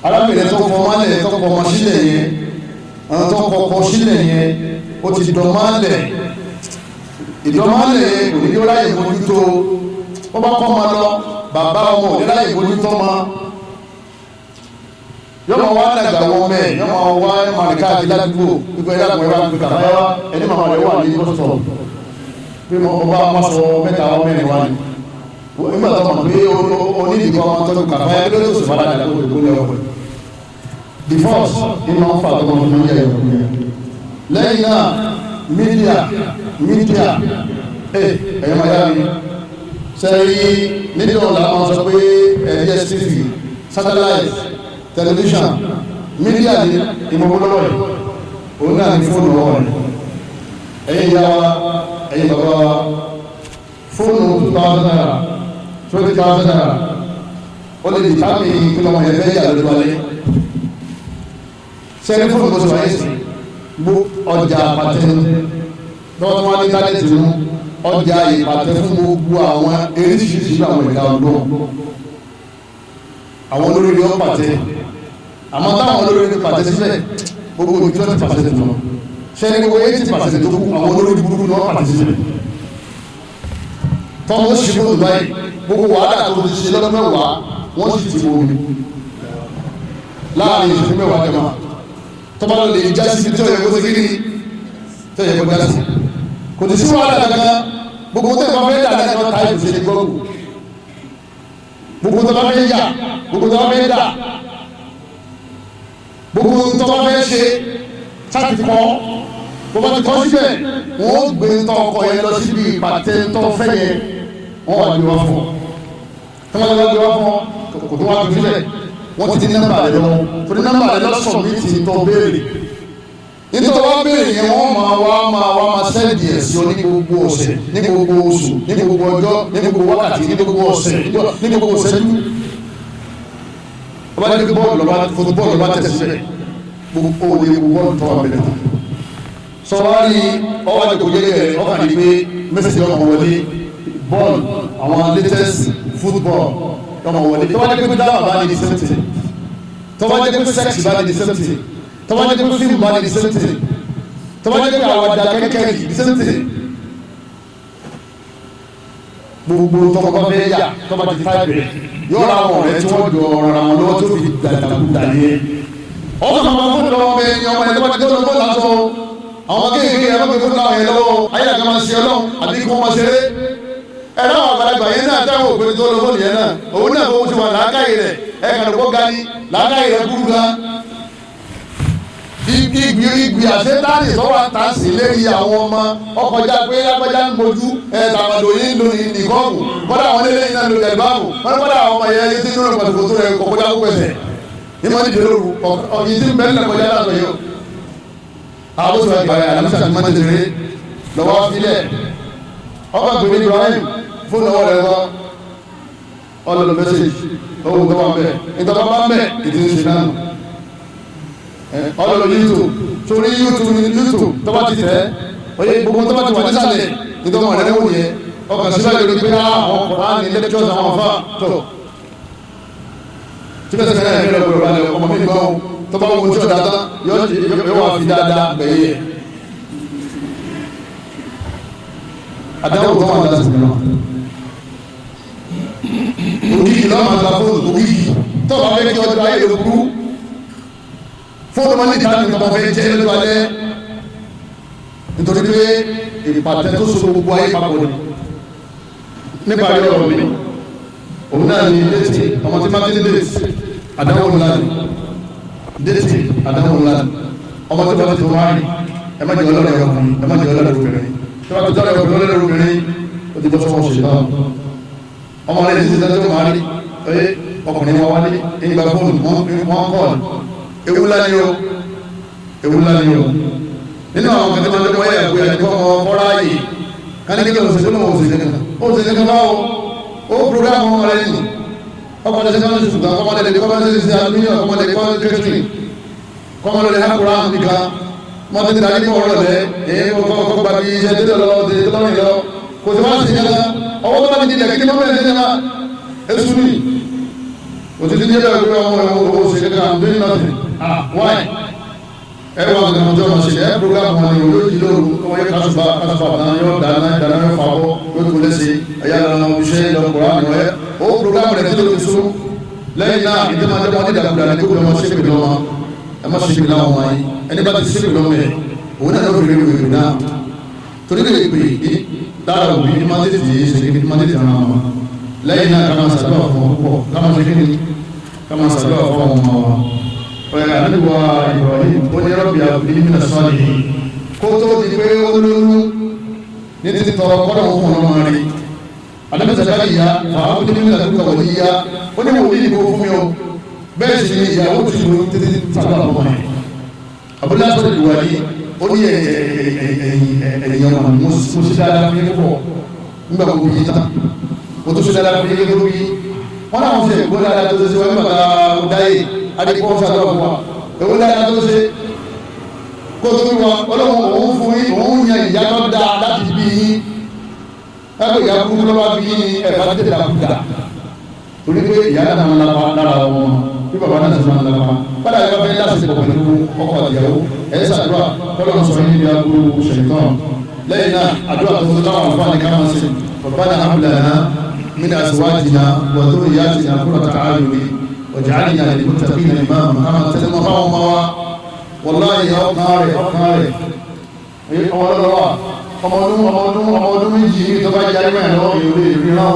Speaker 2: arábìnrin tó fọmọ́lẹ̀ tó kọmọ sílẹ̀ yẹn, tó kọkọ sílẹ̀ yẹn, ó ti dọ̀mọ́lẹ̀. Ìdọ̀mọ́lẹ̀ yẹn kò ní yóò ráyè mójútó. Wọ́n bá kọ́ ọmọ lọ, bàbá ọmọ ò ní ráyè mójútó ọmọ. Yọmọ wa dàgbà wọ mẹ, yọmọ wa màríkà àti ládùúgbò pípẹ́ ẹ̀dàgbọ̀n ẹ̀rọ àgbẹ̀ kàbáyá ẹni màmá rẹ̀ wà ní bọ́sọ̀ pé mo bá wọn sọ mẹ́ta wọn mẹ́rin wá ní. Nígbà tó mọ̀ pé onídìí kan tọ́jú kàfáyà kí ló tó sì fara dà kó ìkó lé ọkọ̀. Divorce ní máa ń fà tó máa ń yẹ ẹ̀kú yẹn. Lẹ́yìn náà mídíà ẹ̀yọ́ máa yá mi. Sẹ́yìn nídìí ọ̀la máa sọ pé DSTV, satellite, television, mídíà ní ìmọ̀wó lọ́wọ́ rẹ̀, òun náà ní fóònù lọ́wọ́ rẹ̀. Ẹ̀yin ìyá wa, ẹ̀yin bàbá wa, fóònù 2,000 naira, 20,000 naira, ó lè dìtámì kí lọ́mọ yẹn fẹ́ yà lójú alẹ́. Sẹ́ni fóònù bó ṣe wáyé sí gbó ọjà àpàtẹ lọ́wọ́ tí wọ́n ní íńtánẹ́ẹ̀tì nù, ọjà ìpàtẹ fún gbogbo àwọn eréṣiríṣi àwọn ẹ̀dá ọlọ́run. Àwọn olóríire ó pàtẹ, àmọ́ táwọn olóríire pàtẹ síbẹ̀ gbogbo 20% lọ. Sẹ́ni gbogbo 80% tó kú àwọn olórí burúkú ni wọ́n pàtẹ síbẹ̀. Tọ́mọ ó ṣe fóònù báyìí, gbogbo wàhálà tó ti ṣe lọ́dún mẹ́wàá wọ́n sì ti wọ́n mi láàrin ìṣẹ́jú mẹ́wàá jẹ́ máa tọ́ba ló lè já sí tí ó yẹ kó ṣe kí ni tí ó yẹ kó já sí. Kò ti sí wàhálà kankan, gbogbo tó ìbá fẹ́ dà náà ni wọ́n ta ìbùsẹ̀ ní gbọ́gbù. Gbogbo tó bá fẹ́ yà, gbogbo tó bá fẹ́ dà, gbogbo tó bá fẹ́ ṣe sáti kọ́, bó bá ti kọ́ síbẹ̀ wọ́n ó gbé tọ́ ọkọ̀ yẹn lọ síbi ìpàtẹ tó fẹ́ yẹn, wọ́n wà gbé wá fún ọ. Tí wọ́n bá gbé wá fún ọ, kò tó wá fi sílẹ̀, wọ́n ti ní nọ́mbà rẹ lọ́wọ́, torí nọ́mbà rẹ lọ́sọ̀ mi ti tọ́ béèrè. Nítorí wọ́n béèrè yẹn, wọ́n máa wá máa wá máa sẹ́ẹ̀dì ẹ̀ sí ọ ní gbogbo ọ̀sẹ̀, ní gbogbo oṣù, ní gbogbo ọjọ́, ní gbogbo wákàtí, ní gbogbo ọ̀sẹ̀, ní gbogbo ìṣẹ́jú. Ọba ní bọ́ọ̀lù ọba fútbọ́ọ̀lù ọba tẹ̀sí bẹ́ẹ̀, gbogbo òye bọ́ọ̀lù tó wà bẹ̀rẹ̀ tán. Sọ̀wárí ọwọ́ àjòkò jẹ́jẹ́ rẹ̀ ọkàn ní pé mẹ́sẹ̀jì ọmọ wọlé bọ́ọ̀lù àwọn latest football ọmọ wọlé. Tó bá jẹ́ pé dáwà bá ní the same thing, tó bá jẹ́ pé sex bá ní the same thing, tó bá jẹ́ pé fíìmù bá ní the same thing, tó bá jẹ́ pé àwàdà kẹ́kẹ́ the same thing. Gbogbo tọmọ bá fẹ́ yà tó bá ti táìpì rẹ̀ yóò ra àwọn ọ̀rẹ́ tí wọ́n jọ ra wọn lọ́wọ́ tó fi dàdàkúdà yẹn. Ọkọ̀ máa fún ọmọ ẹni ọmọ ẹni tó bá ti dé ọlọ́mọ lásán àwọn kéèké yẹn lọ́pẹ́ fún láwọn yẹn lọ́wọ́ ayé àgbà máa ṣe ọlọ́run àbí kí wọ́n máa ṣeré. Ẹ̀rọ àwọn àgbàlagbà yẹn náà táwọn òpin tó lọ́wọ́ nìyẹn náà òun náà fowó ti wà làákàyè rẹ̀ ẹ̀ kàn lọ́pọ̀ ga ni làákàyè rẹ̀ burú gan. Ìgbì àṣetáàlì tó wà tà sí lérí àwọn ọmọ ọkọjá pé lágbájá ń gbojú ẹ̀ tàbàdò yìí ń lo nìkọ́ọ̀bù kọ́dà àwọn eléyìí náà lo jẹ̀lbáàbù wọ́n kọ́dà àwọn ọmọ yẹn yìí ti nínú pàtàkì tó rẹ̀ kọjá kó pẹ̀sẹ̀ ìmọ̀ nídìí lóru ọ̀yìn tí ń bẹ́ẹ̀ lẹ́kọjá látọ̀ yìí àwọn sọ̀rọ̀ ìgbà yàrá musa ti máa ń tẹ̀lé lọ́wọ́ filẹ̀ ọkọ̀ pẹ̀lú Ibrahim fóònù ọwọ́ rẹ̀ kọ́ ọlọ́lọ́ mẹ́sẹ̀gì owó tó wà ń bẹ̀ ìtọ́ba bá ń bẹ̀ ìdí ń ṣe náà ọlọ́lọ́ YouTube sórí YouTube tó bá ti tẹ̀ oye gbogbo tó bá ti wà nísàlẹ̀ ìtọ́mọ̀ rẹ̀ wò yẹn ọkàn síbẹ̀ lórí pé àwọn Kùránì lectures àwọn afa tó tí bẹ́ẹ̀ sẹ́yìn náà ẹ̀rọ gbọ́dọ̀ ọmọ mi gbọ́n tó bá wo tí o dáadáa yóò wá fi dáadáa gbẹ̀yẹ. Àdáwò tó wà lásìkò náà. Ògìgì lọ́wọ́ máa gba fóònù ògìgì tó bá fẹ́ kí ọjọ́ ayé ló burú. Fóònù máa ní ìdáná tó fẹ́ jẹ́ lójú alẹ́. Nítorí pé ìpàtẹ tó so gbogbo ayé papọ̀ ni. Nípa ayé ọ̀rọ̀ mi, òun náà ní déètì ọmọ tí máa ti ní déètì àdáwò ńlá ni. Déètì àdáwò ńlá ni. Ọmọ tí wọ́n ti tó wáyé ẹ má jẹ́ ọlọ́rẹ̀ ọkùnrin ẹ má jẹ́ ọlọ́rẹ̀ obìnrin tí wọ́n ti tọ́lẹ̀ ọkùnrin ọlọ́rẹ̀ obìnrin ó ti bọ́ sọ́wọ́ ṣe náà. Ọmọ rẹ̀ ti sẹ́ńtẹ́ tó máa rí ẹ ọkùnrin wọn wálé ìgbà fóònù wọn kọ́ọ̀lù ewu ńlá ni o ewu ńlá ni o. Nínú àwọn kan tí wọ́n lọ́wọ́ yẹ kó yẹ kó ọmọ kọ́ra yìí kání kí lóun ṣe lóun ṣe kankan ó ṣe kankan báwo ó program ọmọ rẹ̀ nì ọkọ̀ lẹ́sẹ̀ kan ṣe ṣùgbọ́n ọmọ lẹ́lẹ́ kọ́ ṣe ṣe aluminium ọmọ lẹ́lẹ́ kọ́ kẹ́tìrì kọ́mọ lọ́lẹ́ hakura nìkan mọ́ ti darí mọ́ ọ̀rọ̀ lẹ́ èyí kọ́ kọ́ gba bí iṣẹ́ tẹ́lẹ̀ lọ tẹ́lẹ̀ lọ́rìn lọ kò sí wá sí kankan ọwọ́ tó bá ti di ilẹ̀ kí ni wọ́n bẹ̀rẹ̀ ṣe máa èṣù ni Òtítí ní ẹgbẹ́ pé ọmọ ẹ̀wọ̀n owó ṣe kankan, I'm doing nothing. Ah, why? Ẹ wà nǹkan tó ọmọ ṣe ẹ program wọn ni olójì lóru, ọmọ yẹ kásùbà kásùbà náà yóò dáná dáná, yóò fàbọ, yóò tó lẹ́sẹ̀ ẹ̀yà lọ́nà iṣẹ́ lọ́kùnrin àná ẹ̀ ó program rẹ̀ tó lè sún. Lẹ́yìn náà, ìdí máa dẹ́mọ́ ní ìdàkudà ní kó lọ́mọ ṣépè lọ́mọ. Ẹ má ṣépè láwọn ọmọ yín. Ẹni bá ti ṣépè lọ́mọ yẹn, òun náà ló fi rí ìwé náà, torí lè pè é lára òbí ní máa tètè ṣe kí ní máa tètè ràn wọn. Lẹ́yìn náà, ká máa ṣàdúrà fún wọn púpọ̀. Ká máa ṣe kí ni? Ká máa ṣàdúrà fún àwọn ọmọ wa. Ọ̀yà àdúgbò Ibrahim, ó ní رب هب لي من الصالحين kó tó di pé ó lóyún ní títí tọrọ kọ́dọ̀ fún ọmọ rẹ̀. Ànábì Zakariya, فهب لي من لدنك وليا, ó ní wòlíì kó fún mi o. Bẹ́ẹ̀ sì ni ìyàwó ti lóyún títí ṣàdúrà fún ọmọ rẹ̀. Abúlé asọ́dọ̀ ìwà yìí, ó ní ẹ̀yìn ọmọ mi, mo ṣe dáadáa fún yín púpọ̀ nígbà gbogbo yìí tán, mo tó ṣe dáadáa fún yín gbogbo yìí. Wọ́n náà wọ́n ṣe ìgbó dáadáa tó ṣe wọ́n nígbà tá a dáyé adigun ṣàdúrà fún wa. Èwo dáadáa tó ṣe kó tó bí wọn? Ọlọ́run òun fún yín, òun yan ìyá tó dáa láti bí yín. Ẹgbẹ́ ìyá kúkú lọ́wọ́ bí yín ẹ̀ bá tètè dàkúdà, torí pé ìyá náà máa ń lapa lára wọn bí bàbá náà sì máa ń lapa. Bàdà yóò fẹ́ lásìkò pẹ̀lú ọkọ àtìyàwó, ẹ̀ ṣàdúrà kọ́lọ́run sọ yín níbi aburú ṣẹ̀tàn. Lẹ́yìn náà, àdúrà tó tó táwọn àlùfáà ní ká máa ṣe: ربنا هب لنا من أزواجنا وذرياتنا قرة أعين واجعلنا للمتقين إماما. Kama tẹnu fáwọn ọmọ wa. Wàláyé, ọkàn rẹ̀, ọkàn rẹ̀, ọmọ ọlọ́wà, ọmọ ọdún, ọmọ ọdún, ọmọ ọdún 2 ní tó bá jáde mẹ́rin lọ́wọ́, èèyàn lè rí rán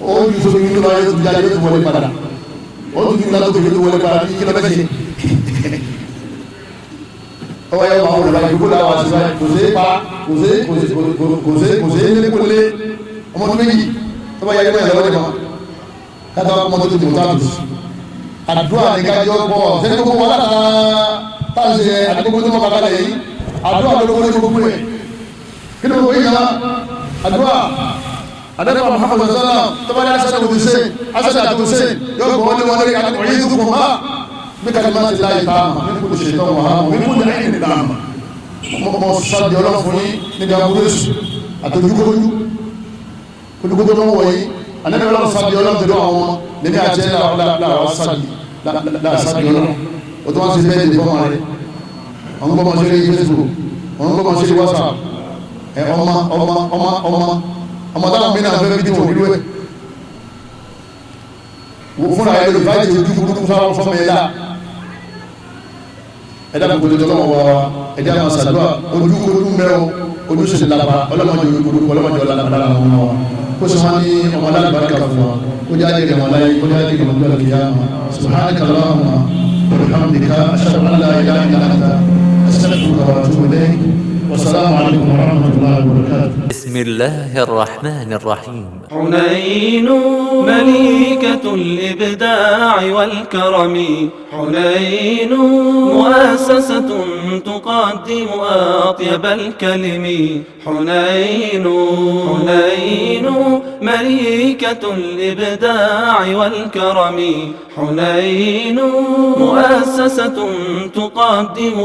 Speaker 2: ó ju sómi nínú báyìí, ó tún jáde, ó tún wọlé padà, ó tún ju látó tó wọlé padà. Kí ló fẹ́ ṣe? Ọwọ́ yẹn máa wọlé báyìí kó láwa sí báyìí, kò sí pa, kò sí, kò sí, kò sí, kò sí lékólé. Ọmọ ọdún 2 tó bá yẹ mẹ́rin lọ́wọ́ dẹ̀ mọ́ kátà, ọmọ tó ti mú táàbù. Àdúrà ní kájọ pọ̀ sẹ́ni gbogbo wa látara táà ń ṣe àdúgbò tó mọ́ kàkálẹ̀ yìí. Àdúrà ló lówó ní gbogbo ẹ̀. Kí ló gbogbo yìí náà? Àdúrà. Àdàbà Muhammad sallam, tó bá dé hasan hussein, hasan àti hussein yóò gbọ́ ní wọn lórí أعيذكما بكلمات الله التامة من كل شيطان وهامة ومن كل عين لامة. Mọ sáde ọlọ́run fún yín níbi aburú èṣù àtòjúkójú ojúkójú tó ń wọ̀ yín. Ànábì ọlọ́run sáde ọlọ́run tó dún àwọn ọmọ lèmi àti ẹ̀ làwọn sáde láàsáde ọlọ́run. O tó wá sí bẹ́ẹ̀ dé fọ́mọ rẹ̀, àwọn gbọ́mọ sí Facebook, àwọn gbọ́mọ sí WhatsApp. Ẹ ọmọ, ọmọ, ọmọ, ọmọ, ọmọ táwọn mí náà fẹ́ bí tí wọ́n rí wẹ̀ fúnra ẹ lórí báyìí, ojú burúkú fáwọn fọmọ ẹ la. Ẹ dábàá gbọdọ tọlọmọ wa, ẹ jẹ́ àwọn sàdúrà. Ojú ojú mẹ́rọ, ojú sì lápá. Ọlọ́mọdé ojú burúkú, ọlọ́mọdé ọlọ́mọdé àwọn ọmọ wa, kó sì wọ́n ní ọmọ alábàárìkà fún wa, kó jẹ́ àjẹrè wọn láyé, kó jẹ́ àjẹrè wọn lọ́dọ̀ kíyámà. سبحانك اللهم وبحمدك، أشهد أن لا إله إلا أنت، أستغفرك وأتوب إليك. والسلام عليكم ورحمة الله وبركاته.
Speaker 4: بسم الله الرحمن الرحيم.
Speaker 5: حنين مليكة الإبداع والكرم، حنين مؤسسة تقدم أطيب الكلم. حنين، حنين مليكة الإبداع والكرم، حنين مؤسسة تقدم